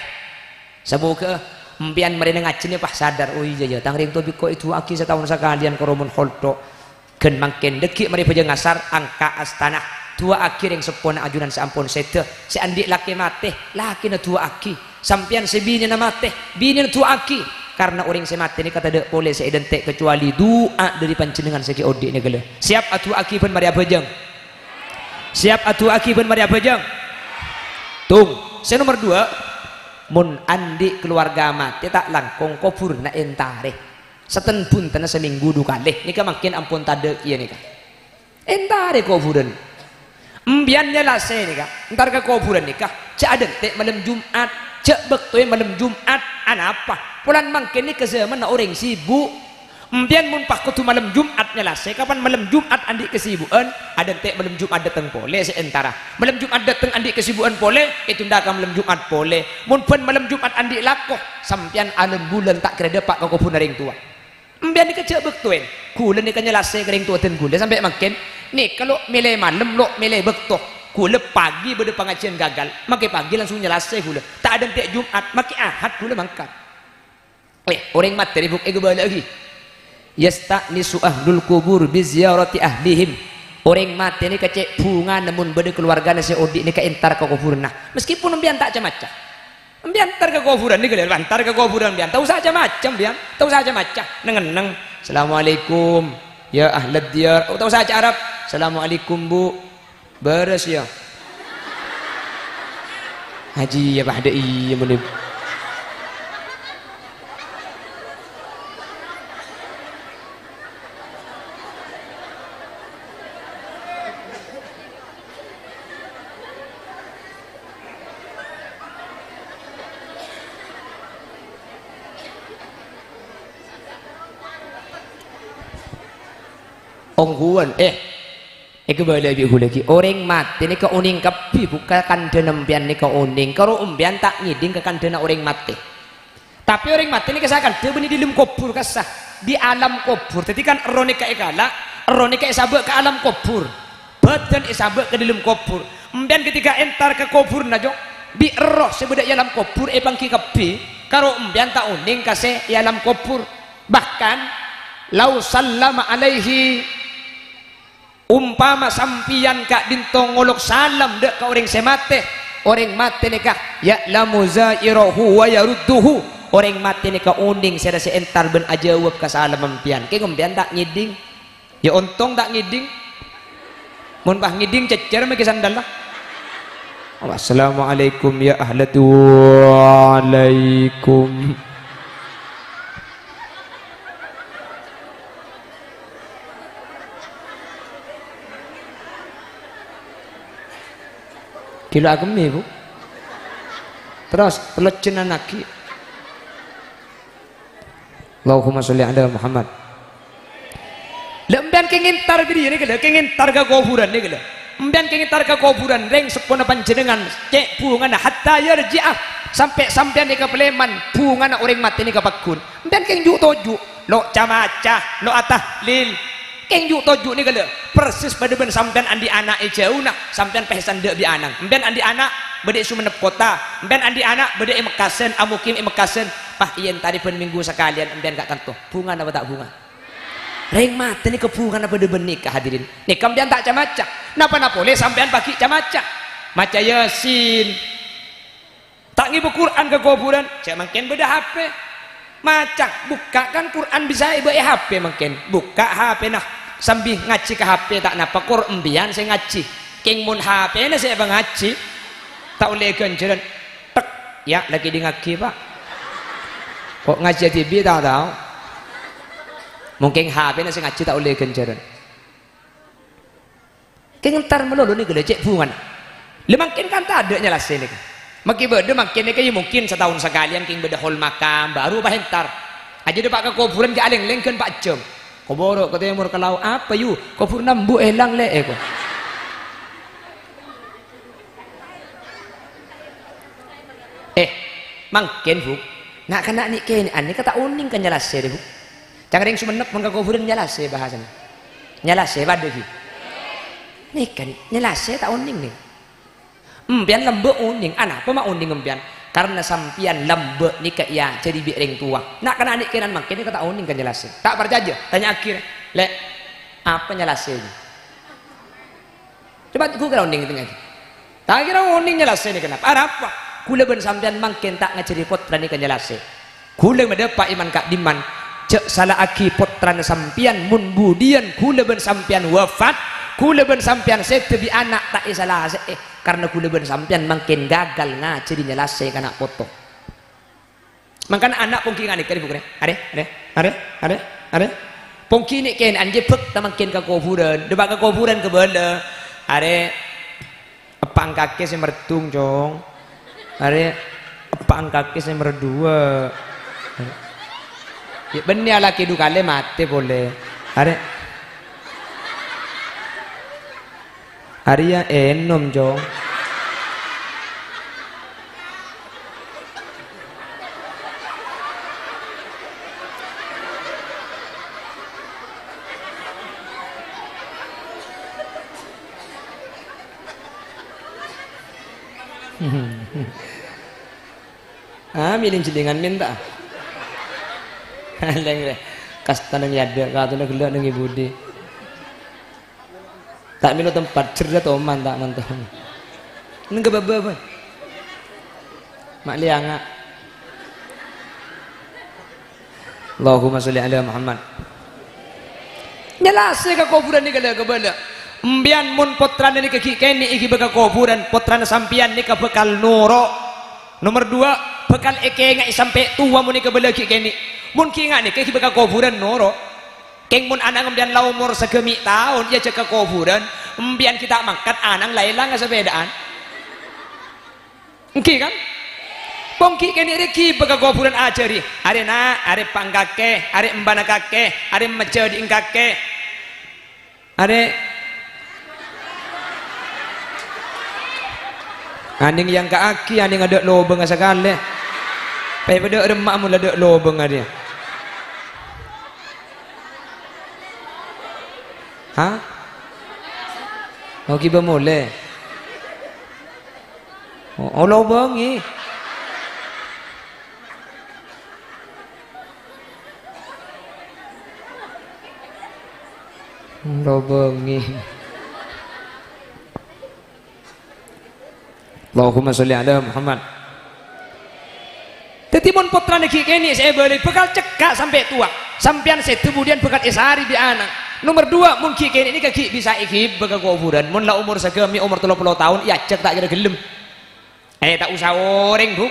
Samoghâ empèyan marèna ngajhina pas sadar, "Oh iyâ, yâ, tang rèng towa bi' engko' èdu'aaghi sataon sakalèyan karo mon holtho." Ghân mangkèn, dâggi' marè bhâjâng asar, angka' astana. Du'aaghi rèng seppona ajunan sè ampon sèdhâ, sè andi' lakè matè, lakèna du'aaghi. Sampèyan sè binèna matè, binèna du'aaghi. Karna orèng sè matè nèka tadâ' polè sè èdântè' kacobâli du'a dâri panjhennengngan sè ghi' odi' nèka, lè. Siap adu'aaghi bân marè abhâjâng? Siap adu'aaghi bân marè abhâjâng? Tung, sè nomer duwâ', mon andi' kalowarga matè ta' langkong kobhurânna èntarè. Saten-bhuntenna samènggu du kalè. Nèka mangkèn ampon tadâ' kèya nèka. Èntarè kobhurân. Empèyan nyalasè nèka, èntar ka kobhurân nèka, jhâ' adântè' malem Jum'at, jhâ' bâktoè malem Jum'at. Anapa? Polana mangkèn nèka zhâmanna orèng sibuk. Empèyan mon pas kodhu malem Jum'at nyalasè, kapan malem Jum'at andi' kasibu'ân, adântè' malem Jum'at dâteng polè sè èntara. Malem Jum'at dâteng andi' kasibu'ân polè, ètunda ka malem Jum'at polè. Mon bân malem Jum'at andi' lako, sampèyan alem bulân ta' kèra dâpa' ka kobhurânna rèng towa. Empèyan nèka jhâ' bâktoèn. Ghulâ nèka nyalasè ka rèng towa dân ghulâ sampè' mangkèn. Nèka lo' mèlè malem, lo' mèlè bâkto. Ghulâ pagi bâdâ pangajiyân gagal, makè pagi langsung nyalasè ghulâ. Ta' adântè' Jum'at, makè Ahad ghulâ mangkat. Eh, orèng matè rè, Bu', èghâbâlâ'âghi. "Yasta'nisu ahlul qubur bi ziyarati ahlihim." Orèng matè nèka cè' bhungana mon bâdâ kalowargana sè odi' nèka èntar ka kobhurânna. Meskipun empèyan ta' ca-maca. Empèyan èntar ka kobhurân nèka, lè, èntar ka kobhurân empèyan. Ta' osa ca-maca empèyan. Ta' osa ca-maca. Neng-enneng. "Assalamualaikum, ya ahlad diyar." Oh, ta' osa ca' Arab. "Assalamualaikum, Bu." Bârâs, ya. Haji, ya, padâ iyâ, mending. ongghuwân. Eh, èkabâlâ bi' ghulâ ghi'. Orèng matè nèka onèng kabbhi, Bu, ka kandhâna empèyan nèka onèng. Karo empèyan ta' ngèdhing ka kandhâna orèng matè. Tapè orèng matè nèka sakandhâ bânnè è dhâlem kobhur kassa, di alam kubur. Dhâddhi kan erroh nèka èkala', erroh nèka èsabâ' ka alam kubur. Bhâdhân èsabâ' ka dhâlem kobhur. Empèyan ketika entar ka kobhurna, Jo, bi' erroh sè bâdâ è alam kobhur èpangghi kabbhi, karo empèyan ta' onèng ka sè è alam kobhur. Bahkan, "Lau sallama alaihi," umpama sampèyan ka'dinto ngolok salam dâ' ka orèng sè matè, orèng matè nèka, "ya'lamu za'irahu wa yarudduhu," orèng matè nèka onèng sèra sè entar bân ajâwâb ka salam empèyan. Kèng empèyan ta' ngèdhing. Ya ontong ta' ngèdhing. Mon pas ngèdhing, cècèr mè' sandalla. "Assalamualaikum ya ahla." "Waalaikum." Ghilâ akemmè, Bu. Terros, pelejjhânan aghi'. Allahumma sholli ala Muhammad. Lha, empèyan kèng entar bâriyâ nèka, lha, kèng entar ka kobhurân nèka, lha. Empèyan kèng entar ka kobhurân, rèng seppona panjhennengngan, cè' bhungana, hatta yarji'a, sampè' sampèyan nèka palèman, bhungana orèng matè nèka pagghun. Empèyan kèng ju'-toju', lo' ca-maca, lo' atahlil. Kèng ju'-toju' nèka, lha, persis padâ bân sampèyan andi' ana' è jhâuna, sampèyan pèsan dâ' bi' ana'na. Empèyan andi' ana' bâdâ è Sumenep Kottha, empèyan andi' ana' bâdâ è Mekkasân, amukim è Mekkasân. Pas èyèn tarèbân mènggu sakalèyan, empèyan ka'dinto. Bhungana apa ta' bhunga? Rèng matè nèka bhungana padâ bân nèka, hadirin. Nèka empèyan ta' ca-maca. Napa-napa polè sampèyan paghi' ca-maca. Maca Yasin. Ta' ngibâ Qur'an ka kobhurân, cè' mangkèn bâdâ H P. Maca, bukka' kan Qur'an bisa èbâ è H P mangkèn. Bukka' H P-na, sambi ngajhi ka H P ta' napa, kor empèyan sè ngajhi. Kèng mon H P-na sè èpangajhi, ta' ollè ghânjhârân. Tek, ya, la kèdingngaghi, Pa'. Ko' ngajhi dhibi' ta' tao. Mangkèn H P-na sè ngajhi ta' ollè ghânjhârân. Kèng entar malolo nèka lho, cè' bhungana. Lha mangkèn kan tadâ' nyalasè nèka. Maghi bâdâ mangkèn nèka ya mungkin sataon sakalèyan kèng bâdâ hol makam, baru pas entar. Ajâ dâpa' ka kobhurân ghi' alèng-lèng ghân pa' jhâm. Kobhurân ka tèmor ka lao', apa, yu? Kobhurânna embu' èlang lè', ko. Eh, mangkèn, Bu. Na'-kana' nè'-kènè'an nèka ta' onèng ka nyalasè, Bu. Ca'na rèng Sumenep mon ka kobhurân nyalasè bahasana. Nyalasè padâ ghi. Nèka nè', nyalasè ta' onèng nè'. Empèyan lambâ' onèng, anapa ma' onèng empèyan? Karna sampèyan lambâ' nèka èajhâri bi' rèng towa. Na'-kana' nè'-kènè'an mangkèn nèka ta' onèng ka nyalasè. Ta' parcajâ? Tanya'aghi, rè. Lè', apa nyalasè? Coba ghu kèra onèng, tènggâ. Ta' kèra onèng nyalasè nèka napa? Arapa? Ghulâ bân sampèyan mangkèn ta' ngajhâri pottra nèka nyalasè. Ghulâ madâpa' è man-ka'dimman, jhâ' sala'aghi pottrana sampèyan, mon budiyân ghulâ bân sampèyan wafat, ghulâ bân sampèyan sèdhâ bi' ana' ta' èsalasè'è, karna ghulâ bân sampèyan mangkèn gagal ngajhâri nyalasè kana' poto. Mangkana ana' pongghi nganèka, Bu, kèra. Arè, arè, arè, arè, arè. Pongghi nè'-kènè'an jhâ' bhâkta mangkèn ka kobhurân. Dâpa' ka kobhurân kabâlâ. Arè, eppa'na kakè sè mardhung, Cong. Arè, eppa'na kakè sè mardhuwâ'. Yâ, bânnè alakè du kalè matè polè. Arè. Arèya ènom, Cong. Ah, miling-jilingan mènta. Lèng, lè. Kasta neng è adâ', katona ghellâ' neng è budi. Ta' mèlo tempat, jherrâ toman ta' manto. Neng ka bâbâ, bâi. Ma' lèyanga'. Allahumma sholli ala Muhammad. Nyalasè ka kobhurân nèka la kabâlâ. Empèyan mon pottrana nèka ghi' kènè' èghibâ ka kobhurân, pottrana sampèyan nèka bhâkal noro'. Nomer duwâ', bhâkal èkènga'è sampè' towa mon èkabâlâ ghi' kènè'. Mon ghi' nga' nèka èghibâ ka kobhurân noro'. Kèng mon ana'na empèyan la omor sagâmè' taon èajhâk ka kobhurân, empèyan ghi' ta' mangkat ana'na la èlang asapèdaan. Èngghi, kan? Pongghi kènè' rè èghibâ ka kobhurân ajhâri, "Arè, Na', arè eppa'na kakè, arè embana kakè, arè majhâdi'na kakè." Arè'. Anèng èyangka'aghi, anèng adâ' lobângnga sakalè. Pè' padâ remma' mon la adâ' lobângnga rèya. Hah? Oh, ghibâ molè. Oh, oh, lobângè. Lobângè. Allahumma sholli ala Muhammad. Dhâddhi, mon pottrana ghi' kènè' sè èbâlâi, bhâkal cekka' sampè' towa. Sampèyan sèdhâ budiyân bhâkal èsarè bi' ana'. Nomer duwâ', mon ghi' kènè' nèka ghi' bisa èghibâ ka kobhurân. Mon la omor saghâmè', omor tello polo taon, èajhâk ta' kèra ghellem. Eh, ta' osa orèng, Bu.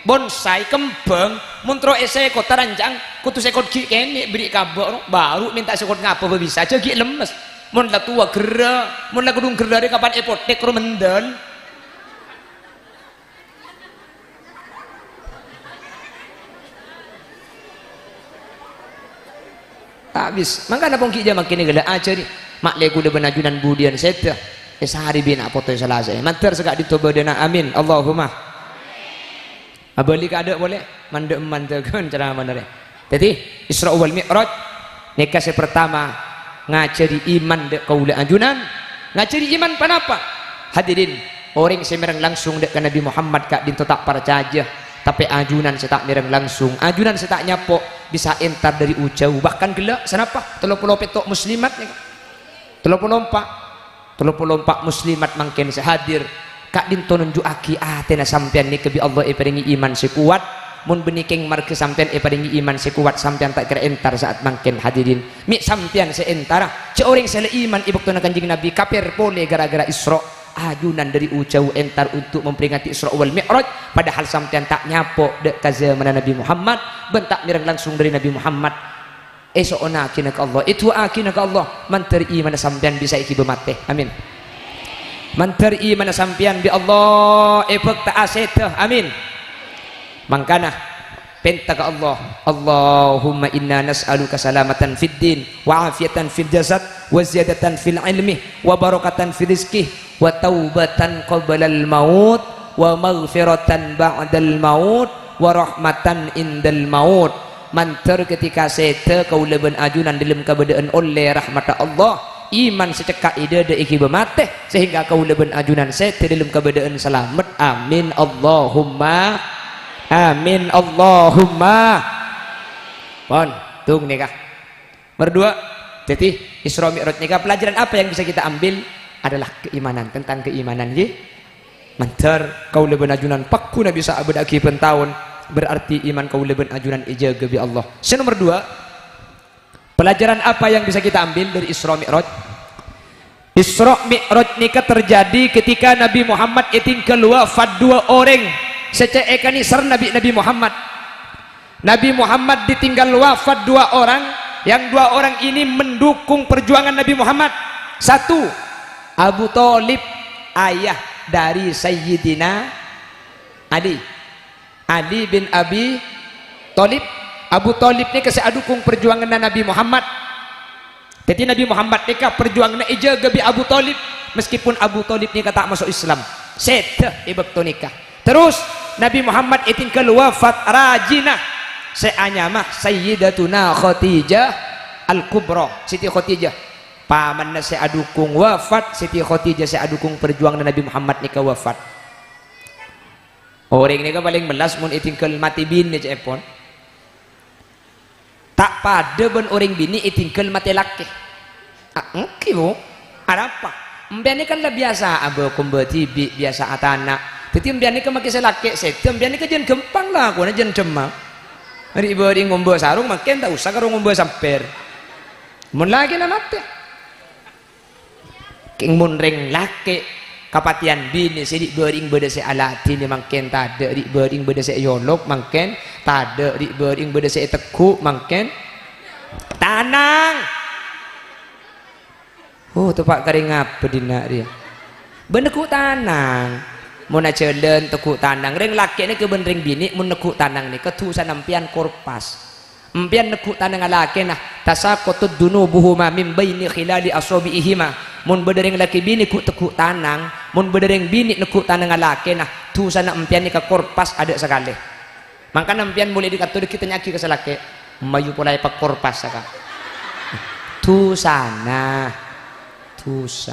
Bonsai, kembhâng, mon terro èsèkot, taranjhâng, kodhu sèkot ghi' kènè', bherri' kabâ', no. Baru mènta sèkot ngapa bhâbhisa, jhâ' ghi' lemmes. Mon la towa gherrâ, mon la ghudhung gherrâ rè kapan èpothèk, ro mendel. Abis. Mangkana pong ghi' jhâ' mangkèn ghellâ' ajhâri. Ma'lè kaulâ bân ajunan budiyân sèdhâ. Èsarè binè' poto è Salasè. Mandhâr sè ka'dinto bâdâna. Amin. Allahumma. Abâli ka adâ' polè. Mandhâ' mandhâ ghân ceramana rè. Dhâddhi, Isra wal Mi'raj nèka sè partama ngajhâri iman dâ' kaulâ ajunan. Ngajhâri iman ponapa? Hadirin, orèng sè mèreng langsung dâ' ka Nabbhi Muhammad ka'dinto ta' parcajâ, tapè ajunan sè ta' mèreng langsung, ajunan sè ta' nyapo', bisa entar dâri ujhâu, bahkan ghellâ', sanapa? Tello polo pètto' muslimat nèka. Tello polo empa'. Tello polo empa' muslimat mangkèn sè hadir, ka'dinto nonjhu'aghi atèna sampèyan nèka bi' Allah èparèngè iman sè kowat. Mon bânnè kèng marghâ sampèyan èparèngè iman sè kowat, sampèyan ta' kèra entar sa'at mangkèn, hadirin. Mè' sampèyan sè entara, jhâ' orèng sè la iman è bâktona Kanjeng Nabbhi kafir polè ghârâ-ghârâ Isra. Ajunan dâri ujhâu entar untuk memperingati Isra wal Mi'raj, padahal sampèyan ta' nyapo' dâ' ka zamanna Nabbhi Muhammad, bân ta' mèreng langsung dâri Nabbhi Muhammad. Èso'onaghina ka Allah, èdu'aaghina ka Allah, mandhâr imanna sampèyan bisa èghibâ matè. Amin. Mandhâr imanna sampèyan bi' Allah èbhâkta'a sèdhâ. Amin. Mangkana, pènta ka Allah, "Allahumma inna nas'aluka salamatan fid din, wa afiyatan fil jasad, wa ziyadatan fil ilmi, wa barakatan fil rizqi, wa taubatan qablal maut, wa maghfiratan ba'dal maut, wa rahmatan indal maut." Mandhâr ketika sèdhâ kaulâ bân ajunan dâlem kabâdâ'ân ollè rahmatta Allah, iman sè cekka' è dâdâ èghibâ matè, sehingga kaulâ bân ajunan sèdhâ dâlem kabâdâ'ân salamet. Amin, Allahumma amin, Allahumma. Pon, tung nèka. Nomor dua, jadi Isra Mi'raj nèka, pelajaran apa yang bisa kita ambil? Adalah keimanan, tentang keimanan, ngghi. Mandhâr kaulâ bân ajunan pagghuna bisa abâdâ'âghi bân taon, berarti iman kaulâ bân ajunan èjâgâ bi' Allah. Sè nomor dua, pelajaran apa yang bisa kita ambil dari Isra Mi'raj? Isra Mi'raj nèka terjadi ketika Nabbhi Muhammad ètinggal wafat dua orèng sè cè' èkanèserra bi' Nabbhi Muhammad. Nabbhi Muhammad ditinggal wafat dua orang, yang dua orang ini mendukung perjuangan Nabbhi Muhammad. Satu, Abu Thalib, ayah dari Sayyidina Ali. Ali bin Abi Thalib. Abu Thalib nèka sè adukung perjuanganna Nabbhi Muhammad. Dhâddhi Nabbhi Muhammad nèka perjuanganna èjâgâ bi' Abu Thalib, meskipun Abu Thalib nèka ta' maso' Islam. Sèdhâ è bâkto nèka. Terros, Nabbhi Muhammad ètinggal wafat rajina sè anyama Sayyidatuna Khadijah Al-Kubra, Siti Khadijah. Pamanna sè adukung wafat, Siti Khadijah sè adukung perjuanganna Nabbhi Muhammad nèka wafat. Orèng nèka palèng mellas mon ètinggal matè binè ca'èpon. Ta' padâ bân orèng binè' ètinggal matè lakè. A, èngghi, Bu. Arapa? Empèyan kan la biyasa abâ-, kombâ dhibi', biyasa atana'. Dhâddhi empèyan nèka makè sè lakè' sèdhâ, empèyan nèka jhân ghâmpang lakona, jhân dhemma. Ri'-bâri' ngombâ sarong, mangkèn ta' osa karo ngombâ sampèr. Mon lakèna matè. Kèng mon rèng lakè' kapatèyan binè sè ri'-bâri'eng bâdâ sè aladhinè mangkèn tadâ', ri'-bâri'eng bâdâ sè èyolok mangkèn tadâ', ri'-bâri'eng bâdâ sè ètegghu' mangkèn tanang. Oh, teppa' karè ngapa dinna' rèya? Bân negghu' tanang. Mon ajhâlân tegghu' tanang, rèng lakè' nèka bân rèng binè' mon negghu' tanang nèka dhusana empèyan korpas. Empèyan neggu' tanangnga lakèna, "Tasaqatat dzunubuhuma min baini khilali asabi'ihima." Mon bâdâ rèng lakè binè ghu'-, teggu' tanang, mon bâdâ rèng binè neggu' tanangnga lakèna, dhusana empèyan nèka korpas adâ' sakalè. Mangkana empèyan molaè dâri ka'dinto dhâggi' tanya'aghi ka sè lakè', mayu pola èpakorpas, ka. Dhusana. Dhusa.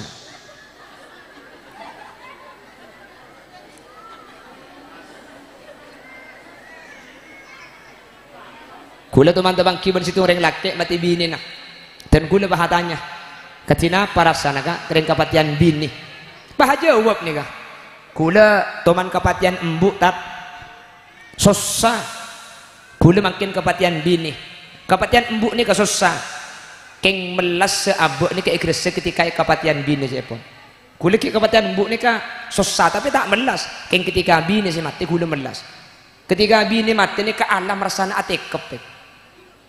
Ghulâ toman tapangghi bân sèttong orèng lakè' matè binèna. Dan ghulâ pas atanya, "Kadhi napa rassana, Ka', rèng kapatèyan binè?" Pas ajâwâb nèka, "Ghulâ toman kapatèyan embu', Tat. Sossa. Ghulâ mangkèn kapatèyan binè. Kapatèyan embu' nèka sossa. Kèng mellas sè abâ' nèka ègressè ketika kapatèyan binè sèèpon. Ghulâ ghi' kapatèyan embu' nèka sossa, tapè ta' mellas. Kèng ketika binè sè matè, ghulâ mellas." Ketika binè matè nèka alam rassana atèkep, è.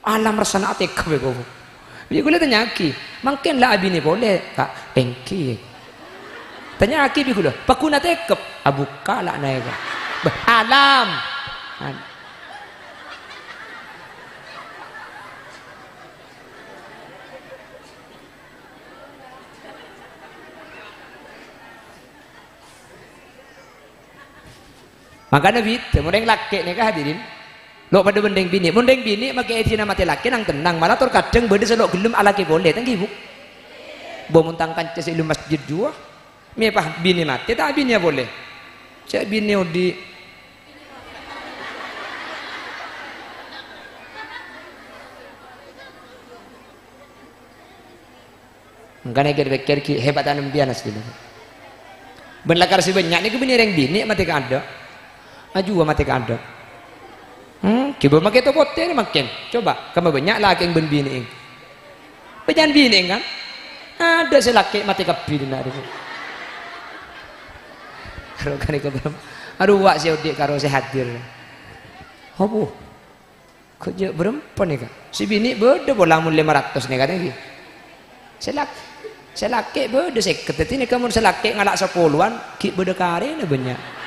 Alam rassana atèkep, è, ko. Bi' ghulâ tanya'aghi, "Mangkèn la abinè polè, Ka'?" "Èngghi." Tanya'aghi bi' ghulâ, "Pagghun atèkep?" "Abukka' la naèka." Bâh, alam. An- Mangkana bhidhâ, mon rèng lakè' nèka, hadirin, lo' padâ bân rèng binè'. Mon rèng binè' makè èdina matè lakè nang-tennang, malah tor kadhâng bâdâ sè lo' ghellem alakè polè, ta' èngghi, Bu? Bo mon tang kanca sè è masjid jâwâ, mè' pas binè matè, ta' abinèa polè. Cè' binè odi'. Mangkana kèr-pèkkèr ghi' hebat anembiyan asli. Bân lakar sè bânnya' nèko bânnè rèng binè' matè kaadâ'. Ajuwâ matè kaadâ'. Hmm, coba makè to potè nè mangkèn. Coba, kemma bânnya' lakèng bân binè'èng. Bânnya'an binè'èng kan? Adâ' sè lakè' matè kabbhi dinna' rèko. Karo kanèko bârem. Arowa sè odi' karo sè hadir. Apo? Kok jâ' bârâmpa nèka? Sè binè' bâdâ pola mon lèma ratos nèka, ta' èngghi. Sè lak-, sè lakè' bâdâ sèket. Dhâddhi nèka mon sè lakè' ngala' sapolowan, ghi' bâdâ karèna bânnya'.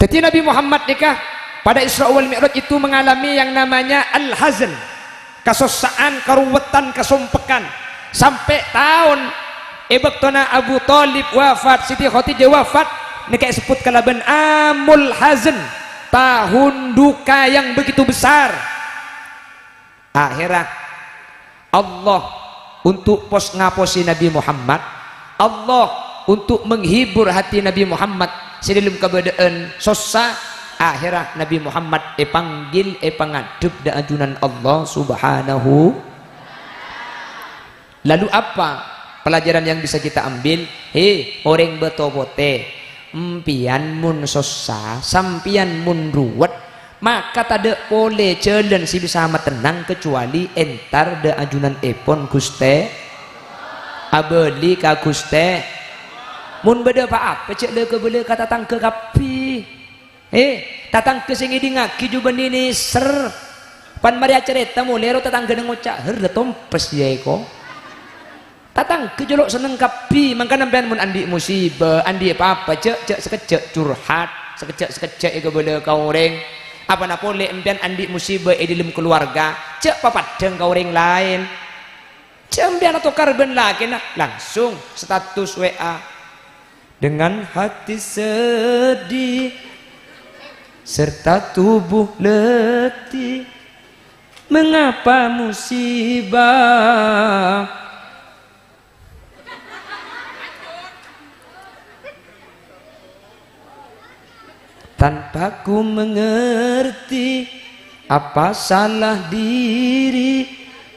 Dhâddhi Nabi Muhammad nèka pada Isra wal Mi'raj itu mengalami yang namanya al-hazn. Kasossa'an, karuwettan, kasompekan. Sampè' taon è bâktona Abu Thalib wafat, Siti Khadijah wafat, nèka èsebbhut kalabân amul hazn, tahun duka yang begitu besar. Akhèrra Allah untuk pos-, ngaposè Nabi Muhammad, Allah untuk menghibur hati Nabi Muhammad sè dâlem kabâdâ'ân sossa, akhèrra Nabi Muhammad èpanggil, èpangadhep dâ' ajunan Allah Subhanahu. Lalu apa pelajaran yang bisa kita ambil? He, orèng bâto potè, empèyan mon sossa, sampèyan mon ruwet, maka tadâ' polè jhâlân sè bisa matennang kacuali entar dâ' ajunanèpon Ghustè, abâli ka Ghustè. Mon bâdâ pa-apa, jhâ' la-kabâlâ ka tatangghâ kabbhi. Eh, tatangghâ sè ngèdingngaghi jhubâ nèsèr. Pan marè acarèta molè ro tatangghâna ngoca', "Her, la tompes yâ èko." Tatangghâ jhâ' lo' senneng kabbhi, mangkana empèyan mon andi' musibâ, andi' pa-apa, jhâ', jhâ' sakejjhâ' curhat, sakejjhâ'-sakejjhâ' èkabâlâ ka orèng. Apana polè empèyan andi' musibâ è dâlem kaluwarga, jhâ' papaddhâng ka orèng laèn. Jhâ' empèyan atokar bân lakèna, langsung status W A. Dengan hati sedih serta tubuh letih, mengapa musibah tanpa ku mengerti apa salah diri,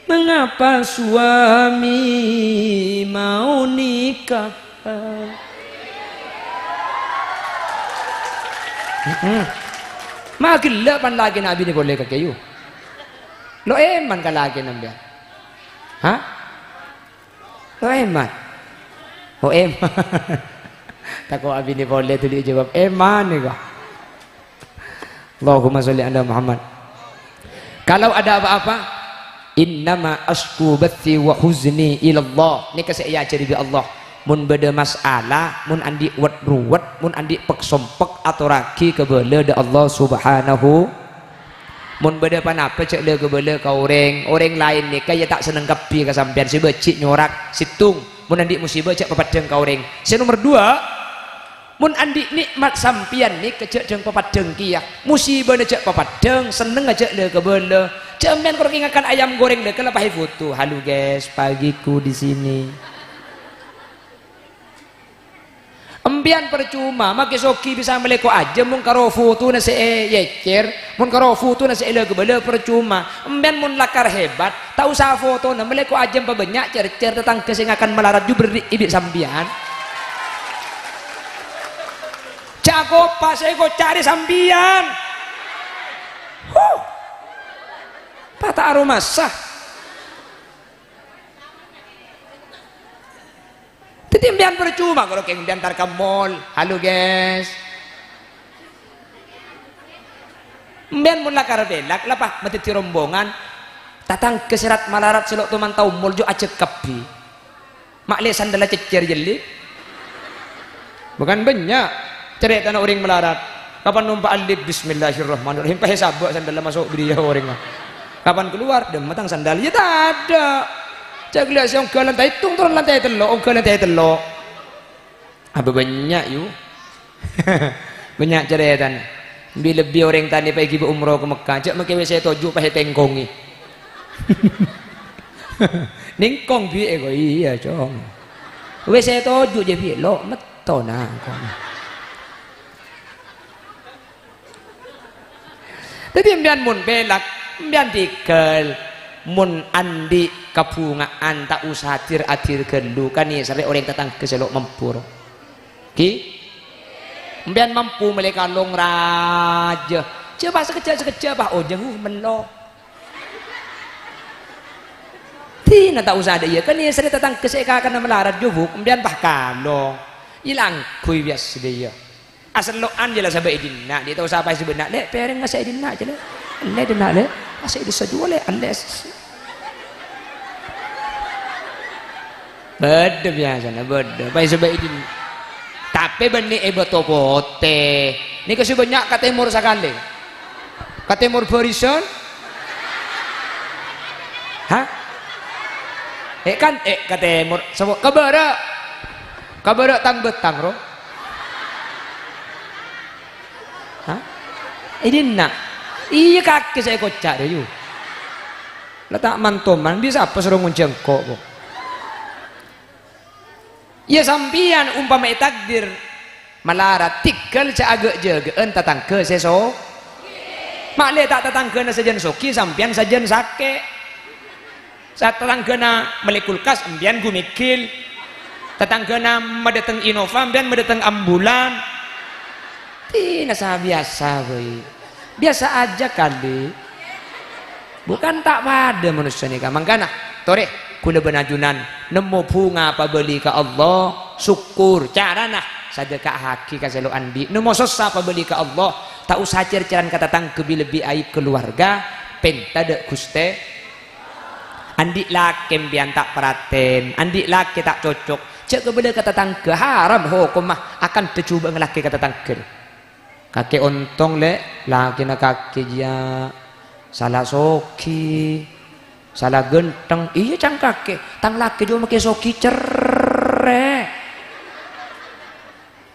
mengapa suami mau nikah? Mm-mm. Ma ghellâ' pan lakèna abinè polè kakè, yu. Lo' èman ka lakèna empèyan. Hah? Lo' èman. Oh, èman. Tako' abinè polè dhuli jâwâb, "Èman nèko." Allahumma sholli ala Muhammad. Kalau ada apa-apa, "Innama asyku bathi wa huzni ilallah." Nèka sè èajhâri bi' Allah. Mon bâdâ masalah, mon andi' wet-ruwet, mon andi' pek-sompek, atorraghi kabâlâ dâ' Allah Subhanahu. Mon bâdâ ponapa, jhâ' la-kabâlâ ka orèng. Orèng laèn nèka, iyâ, ta' senneng kabbhi ka sampèyan. Sè bâji' nyorak, sèttong. Mon andi' musibah, jhâ' papaddhâng ka orèng. Sè nomer duwâ', mon andi' nè'mat sampèyan nèka, jhâ' dhâng papaddhâng kèya. Musibana jhâ' papaddhâng, sennengnga jhâ' la-kabâlâ. Jhâ' sampèyan kor kèngakan ayam goreng la, kala pas èfoto. "Halo, guys, pagiku di sini." Empèyan parcoma, makè soghi bisa mellè ko' ajâm mon karo fotona sè èyècèr, mon karo fotona sè èla-kabâlâ parcoma. Empèyan mon lakar hebat, ta' osa fotona, mellè ko' ajâm pabânnya', cèr-cèr tatangghâ sè ngakan malarat jhu berri' è bi' sampèyan. Jhâ' kopa sè èkoca' rè sampèyan. Huh. Pata' aromasa. Dhâddhi, empèyan parcoma karo kèng empèyan entar ka mall. "Halo, guys." Empèyan mon lakar pèlak, la pas madhâddhi rombongan. Tatangghâ sè rat-malarat sè lo' toman tao mall jhu ajhâk kabbhi. Ma' lè sandalla cèccèr jhelli'. Bukan bânnya'. Carètana orèng malarat. Kapan nompa'an lift, "Bismillahirrahmanirrahim." Pas èsabâ' sandalla maso' bâriyâ orèngnga. Kapan kalowar, "Dâmma tang sandal." Yâ tadâ'. Jhâ' ghellâ' sè ongghâ lantai sèttong toron lantai tello', ongghâ lantai tello'. Abâ bânnya', yu. Bânnya' carètana. Bi-, lebbi orèng tanè pas èghibâ umroh ka Mekkah, jhâ' makè W C toju' pas ètèngkongè. Nèngkong bi'è ko', iyâ, Cong. W C toju' jâ bi'è, lo' mettona ko'. Dhâddhi, empèyan mon pèlak, empèyan tèghâl. Mon andi' kabhunga'an, ta' osa dir-adir ghâllu, kanèserrè orèng tatangghâ sè lo' mampu, ro. Ghi? Empèyan mampu mellè kalong rajâ. Jhâ' pas sakejjhâ'-sakejjhâ', pas ojhâng, uh, mello. Dina ta' osa dâ' iyâ, kanèserrè tatangghâ sè èkakana malarat jhubuk, empèyan pas kalong. Iyâ la angghuy biyasa dâ' iyâ. Asello'an jâ la sabâ' è dinna', dhi' ta' osa pas è dinna', "Lè', pèrèngnga sè è dinna', jâ, Lè'. Ellè dinna', Lè'. Pas è dissa jhuwâ, Lè', ellè." Bâdâ biyasana, bâdâ. Pas è sabâ' è dinna'. Tapè bânnè è Bato Potè. Nèka sè bânnya' ka tèmor sakalè. Ka tèmor bârisan? Hah? Eh, kan, eh, ka tèmor. Sapa? Ka bârâ'. Ka bârâ' tang-bâtang, ro. Hah? È dinna'. Iyâ, kakè sè èkoca' rèya. La ta' mantoman, bisa apa soro ngonjhâng ko', ko'? Iyâ, sampèyan ompama ètakdir malarat, tèghâl jâ-, aghâ'-jâgâ'ân tatangghâ sè so-, ma'lè ta' tatangghâna sajân soghi, sampèyan sajân sakè'. Sa-, tatangghâna mellè kulkas, empèyan ghu mèghil. Tatangghâna madâteng Innova, empèyan madâteng ambulan. Dina sa-biyasa bhâi. Biyasa ajâ kalè. Bukan ta' padâ manossa nèka. Mangkana, torè, ghulâ bân ajunan nemmo bhunga pabâli ka Allah, sokkor. Carana, sadheka'aghi ka sè lo' andi'. Nemmo sossa pabâli ka Allah, ta' osa cèr-cèran ka tatangghâ bi-, lebbi aib keluarga, pènta dâ' Ghustè. Andi' lakè empèyan ta' paratèn, andi' lakè ta' cocok, jâ' kabâlâ ka tatangghâ, haram hokomma, akanta jhubâ'ân lakè ka tatangghâ. Kakè ontong, Lè', lakèna kakè jiyâ sala soghi, sala ghântheng. Iyâ, ca'na kakè, tang lakè jiyâ makè soghi, cerrè'.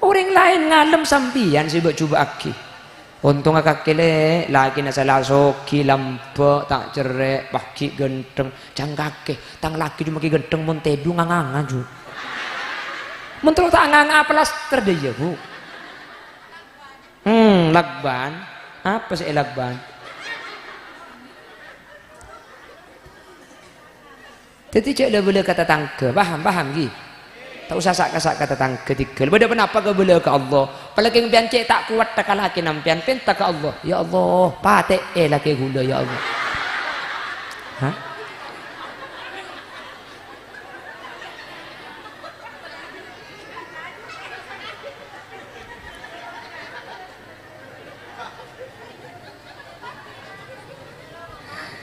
Orèng laèn ngalem, sampèyan sè bâ'-jhubâ'aghi. Ontongnga kakè, Lè', lakèna sala soghi, lambâ', ta' cerrè', pas ghi' ghântheng. Ca'na kakè, tang lakè jiyâ makè ghântheng, mon tèdung nga-nganga jiyâ. Mon terro ta' nga-nganga, plaster dâ' iyâ, Bu. Hmm, lakban. Apa sè èlakban? Dhâddhi jâ' la-bâlâ ka tatangghâ. Paham, paham, ghi? Ta' osa sa'-kasa' ka tatangghâ, tèghâl. Bâdâ ponapa kabâlâ ka Allah. Palakèng empèyan cè' ta' kowat ka lakèna empèyan, pènta ka Allah. "Ya Allah, patè'è lakè ghulâ, ya Allah." Hah?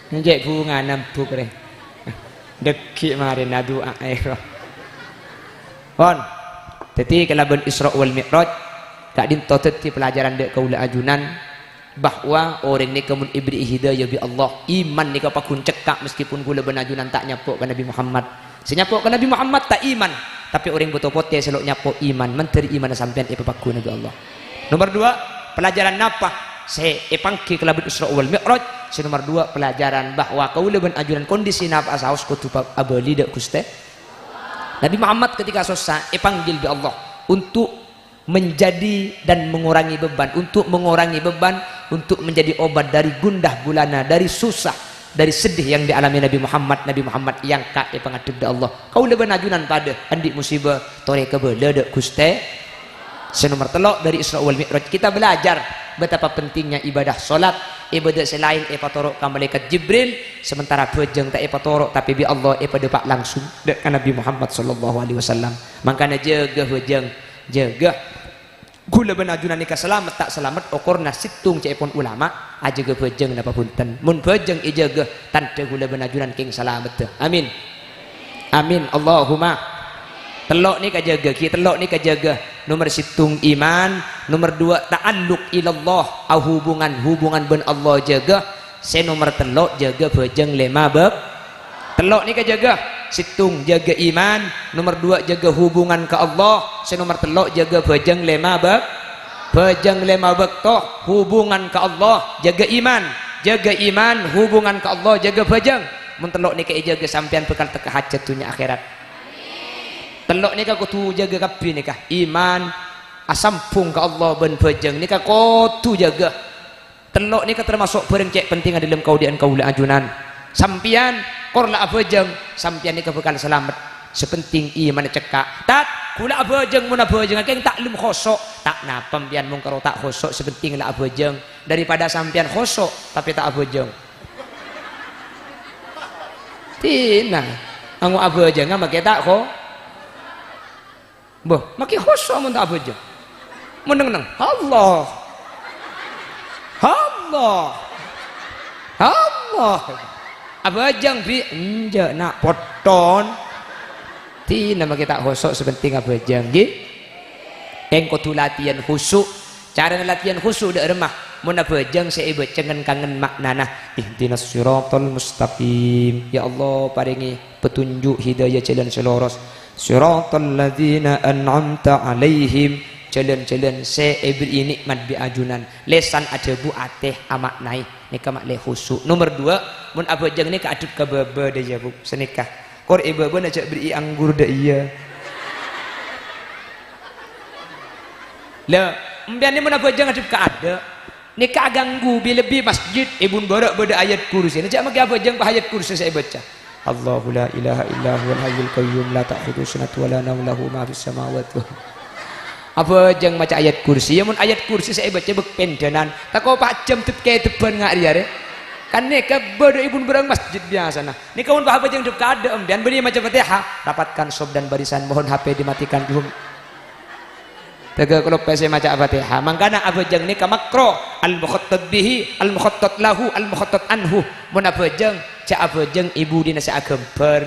Cè' bhungana embuk rè. Dâgghi' marèna du'a'è, ro. Pon. Dhâddhi kalabân Isra wal Mi'raj, ka'dinto dhâddhi pelajaran dâ' kaulâ ajunan bahwa orèng nèka mon èberri'i hidayah bi' Allah, iman nèka paggun cekka' meskipun kaulâ bân ajunan ta' nyapo' ka Nabi Muhammad. Sè nyapo' ka Nabi Muhammad ta' iman, tapè orèng bhuto potè sè lo' nyapo' iman, mandhâr imanna sampèyan èpapagguna bi' Allah. Nomer duwâ', pelajaran napa sè èpangghi kalabân Isra wal Mi'raj? Sè nomer duwâ', pelajaran bahwa kaulâ bân ajunan kondisi napa'a saos kodhu pa-, abâli dâ' Ghustè Nabi Muhammad ketika sossa èpanggil bi' Allah untuk menjadi dan mengurangi beban, untuk mengurangi beban, untuk menjadi obat dari gundah gulana, dari susah, dari sedih yang dialami Nabi Muhammad. Nabi Muhammad èangka' èpangadhep dâ' Allah. Kaulâ bân ajunan padâ andi' musibah, torè kabâlâ dâ' Ghustè. Sè nomer tello' dâri Isra wal Mi'raj, kita belajar betapa pentingnya ibadah salat. Ibadah sè laèn èpatoro' ka Malaikat Jibril, sementara bhâjâng ta' èpatoro', tapè bi' Allah èpadâpa' langsung dâ' ka Nabi Muhammad sallallahu alaihi wasallam. Mangkana jâgâ bhâjâng, jâgâ. Kaulâ bân ajunan nèka salamet ta' salamet okorna sèttong ca'èpon ulama, ajâgâ bhâjâng napa bhunten. Mon bhâjâng èjâgâ, tandhâ kaulâ bân ajunan kèng salameddhâ. Amin. Amin. Allahumma. Tello' nèka jâgâ, ghi, tello' nèka jâgâ. Nomer sèttong iman, nomer duwâ' ta'alluq ilallah, ahubungan, hubungan bân Allah jâgâ. Sè nomer tello' jâgâ bhâjâng lèma bâk-, tello' nèka jâgâ. Sèttong jâgâ iman, nomer duwâ' jâgâ hubungan ka Allah, sè nomer tello' jâgâ bhâjâng lèma bâk-, bhâjâng lèma bâkto, hubungan ka Allah, jâgâ iman, jâgâ iman, hubungan ka Allah, jâgâ bhâjâng. Mon tello' nèka èjâgâ, sampèyan bhâkal tekka hajhât dhunnya akhèrat. Tello' nèka kodhu jâgâ kabbhi nèka. Iman, asambhung ka Allah bân bhâjâng nèka kodhu jâgâ. Tello' nèka tamaso' bhârâng cè' pentèngnga dâlem kaodi'ân kaulâ ajunan. Sampèyan kor la abhâjâng, sampèyan nèka bhâkal salamet. Sè pentèng imanna cekka'. Tat, ghulâ abhâjâng, mon abhâjângnga kèng ta' lem khoso'. Ta' napa empèyan mon karo ta' khoso', sè pentèng la abhâjâng. Daripada sampèyan khoso', tapè ta' abhâjâng. Tina, ango' abhâjângnga makè ta' kho-, Mbah, makè khoso' mon ta' abhâjâng. Mon neng-enneng, Allah. Allah. Allah. Abhâjâng, Bi'? Enjâ', Na', potton. Tina makè ta' khoso', sè pentèng abhâjâng, ghi? Kèng kodhu latihan khusu'. Carana latihan khusu' dâ' remma, mon abhâjâng sè èbâca ngen-kangen ma'nana. Ihdinas siratal mustaqim. Ya Allah, parèngè petunjuk hidayah jhâlân sè loros. Siratal ladzina an'amta 'alaihim, jhâlân-jhâlân sè èberri'i nè'mat bi' ajunan. Lèsan adhâbu, atè ama'naè. Nèka ma'lè khusu'. Nomer duwâ', mon abhâjâng nèka adhep ka bâbâ dâjâ, Bu. Sanèka. Kor è bâbâna jhâ' berri'i anggur dâ' iyâ. La, empèyan nè mon abhâjâng adhep ka adâ'. Nèka aganggu, bi-, lebbi masjid, è bun bârâ' bâdâ ayat kursi. Nè jhâ' makè abhâjâng pas ayat kursi sè èbâca. Allahu la ilaha illa huwal hayyul qayyum la ta'khudhuhu sinatun wa la naum lahu ma fis samawati wa. Abhâjâng maca ayat kursi. Ya, mon ayat kursi sè èbâca bâk pèndhânan. Tako' pa' jhâm dep-kèdebbhân nga' rèya, rè. Kan nèka bâdâ è bun bârâ' masjid biyasana. Nèka mon pas abhâjâng dep ka adâ' empèyan bânnè maca Fatihah. Rapatkan sop dan barisan, mohon H P dimatikan dulu. Tèghâ kalopè sè maca Fatihah. Mangkana abhâjâng nèka makro. Al-mukhattat bihi, al-mukhattat lahu, al-mukhattat anhu. Mon abhâjâng, jhâ' abhâjâng è budina sè aghâmbhâr.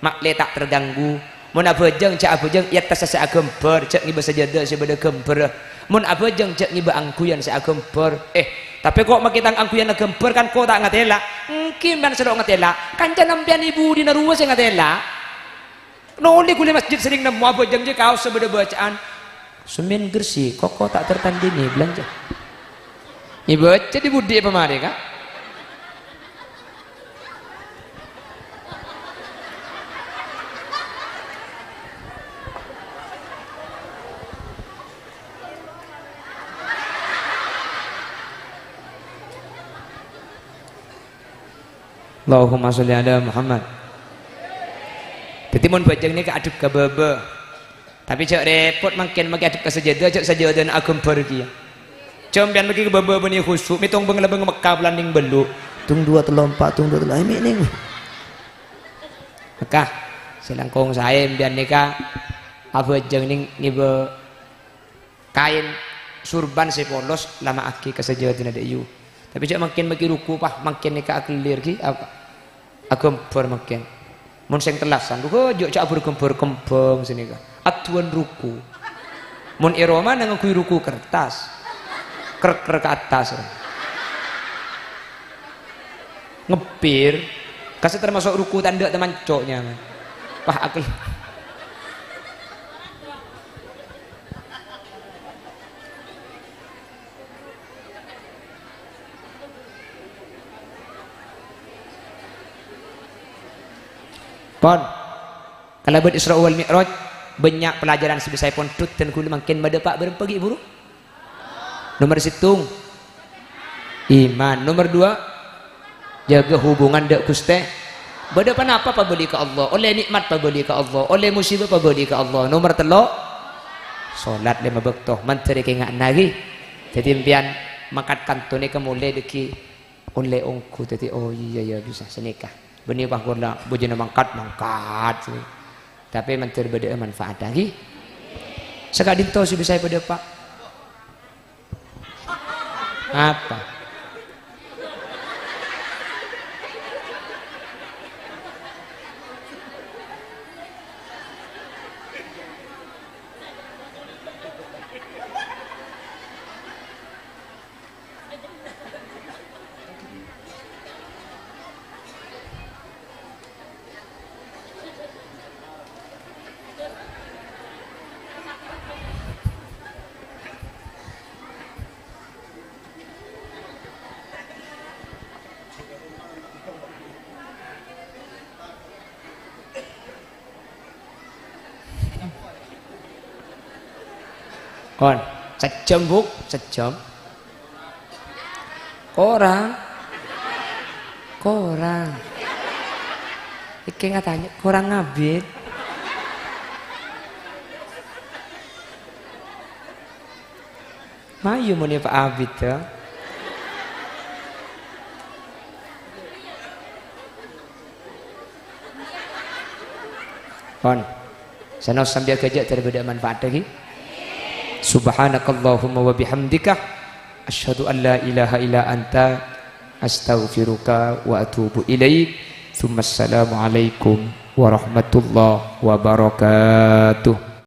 Ma'lè ta' terganggu. Mon abhâjâng, jhâ' abhâjâng è attassa sè aghâmbhâr, jhâ' ngèbâ sajâdâ sè bâdâ ghâmbhârrâ. Mon abhâjâng, jhâ' ngèbâ angghuyan sè aghâmbhâr. Eh, tapè ko' makè tang angghuyanna ghâmbhâr kan ko' ta' ngatèla'. Ènggi empèyan sè lo' ngatèla'. Kancana empèyan è budina rowa sè ngatèla'. Nolè ghulâ masjid serrèng nemmo abhâjâng jiyâ kaos sè bâdâ bâcaan, "Semen Gresik, koko tak tertandingi belanja." Èbâca dhi-budhi pamarè, Ka'. Allahumma sholli ala Muhammad. Dhâddhi, mon bhâjâng nèka adhep ka bâbâ. Tapè jhâ' rèpot mangkèn makè adhep ka sajâdâ, jhâ' sajâdâna aghâmbhâr kèya. Jhâ' empèyan makè ka bâbâ bânnè khusu', mètong bâng-labâng Mekka polana nèng bâllu'. Tung duwâ' tello' empa', tung duwâ' tello', ayo mè' nèng. Mekka, sè langkong saè empèyan nèka abhâjâng nèng ngèbâ kaèn surban sè polos, lama'aghi ka sajâdâna dâ' iyâ. Tapè jhâ' mangkèn makè ruku', pa, mangkèn nèka akellir ghi, apa? Aghâmbhâr mangkèn. Mon sè tellasan, dhuh, jhâ' jhâ' abur-kembur kembhâng sanèka. Addu'ân ruku'. Mon è roma nangghâi ruku' kertas. Krek-krek ka attas. Ngebbhir. Kassa' tamaso' ruku' tandhâ' tamanco' nyamana. Wah, akel. Pon. Kalabân Isra wal Mi'raj, bânnya' pelajaran sè bisa èpondhut dân ghulâ mangkèn madâpa' bârâmpa ghi' buru? Nomer sèttong, iman. Nomer dua, jâgâ hubungan dâ' Ghustè. Bâdâ ponapa pabâli ka Allah, ollè nè'mat pabâli ka Allah, ollè musibah pabâli ka Allah. Nomer tello', solat lèma bâkto. Mandhâr èkènga'na ghi. Dhâddhi, empèyan mangkat kanto nèka molè dhâggi' ollè ongghu. Dhâddhi, oh iyâ, iyâ, bisa sanèka. Bânnè pas ghulâ bhâjhâna mangkat, mangkat. Tapè mandhâr bâdâ'â manfaatta ghi. Saka'dinto sè bisa èpadâpa'. Apa? Kon, sajjhâm, Bu', sajjhâm. Korang. Korang. Èkèng atanya, korang abit. Mayu mon è pa' abit, yâ. Pon. Sanos sambi aghâjâ' dâri bâdâ manfaatta ghi. Subhanakallahumma wa bihamdika, asyhadu an la ilaha illa anta, astaghfiruka wa atubu ilaik. Tsumma assalamu alaikum warahmatullahi wabarakatuh.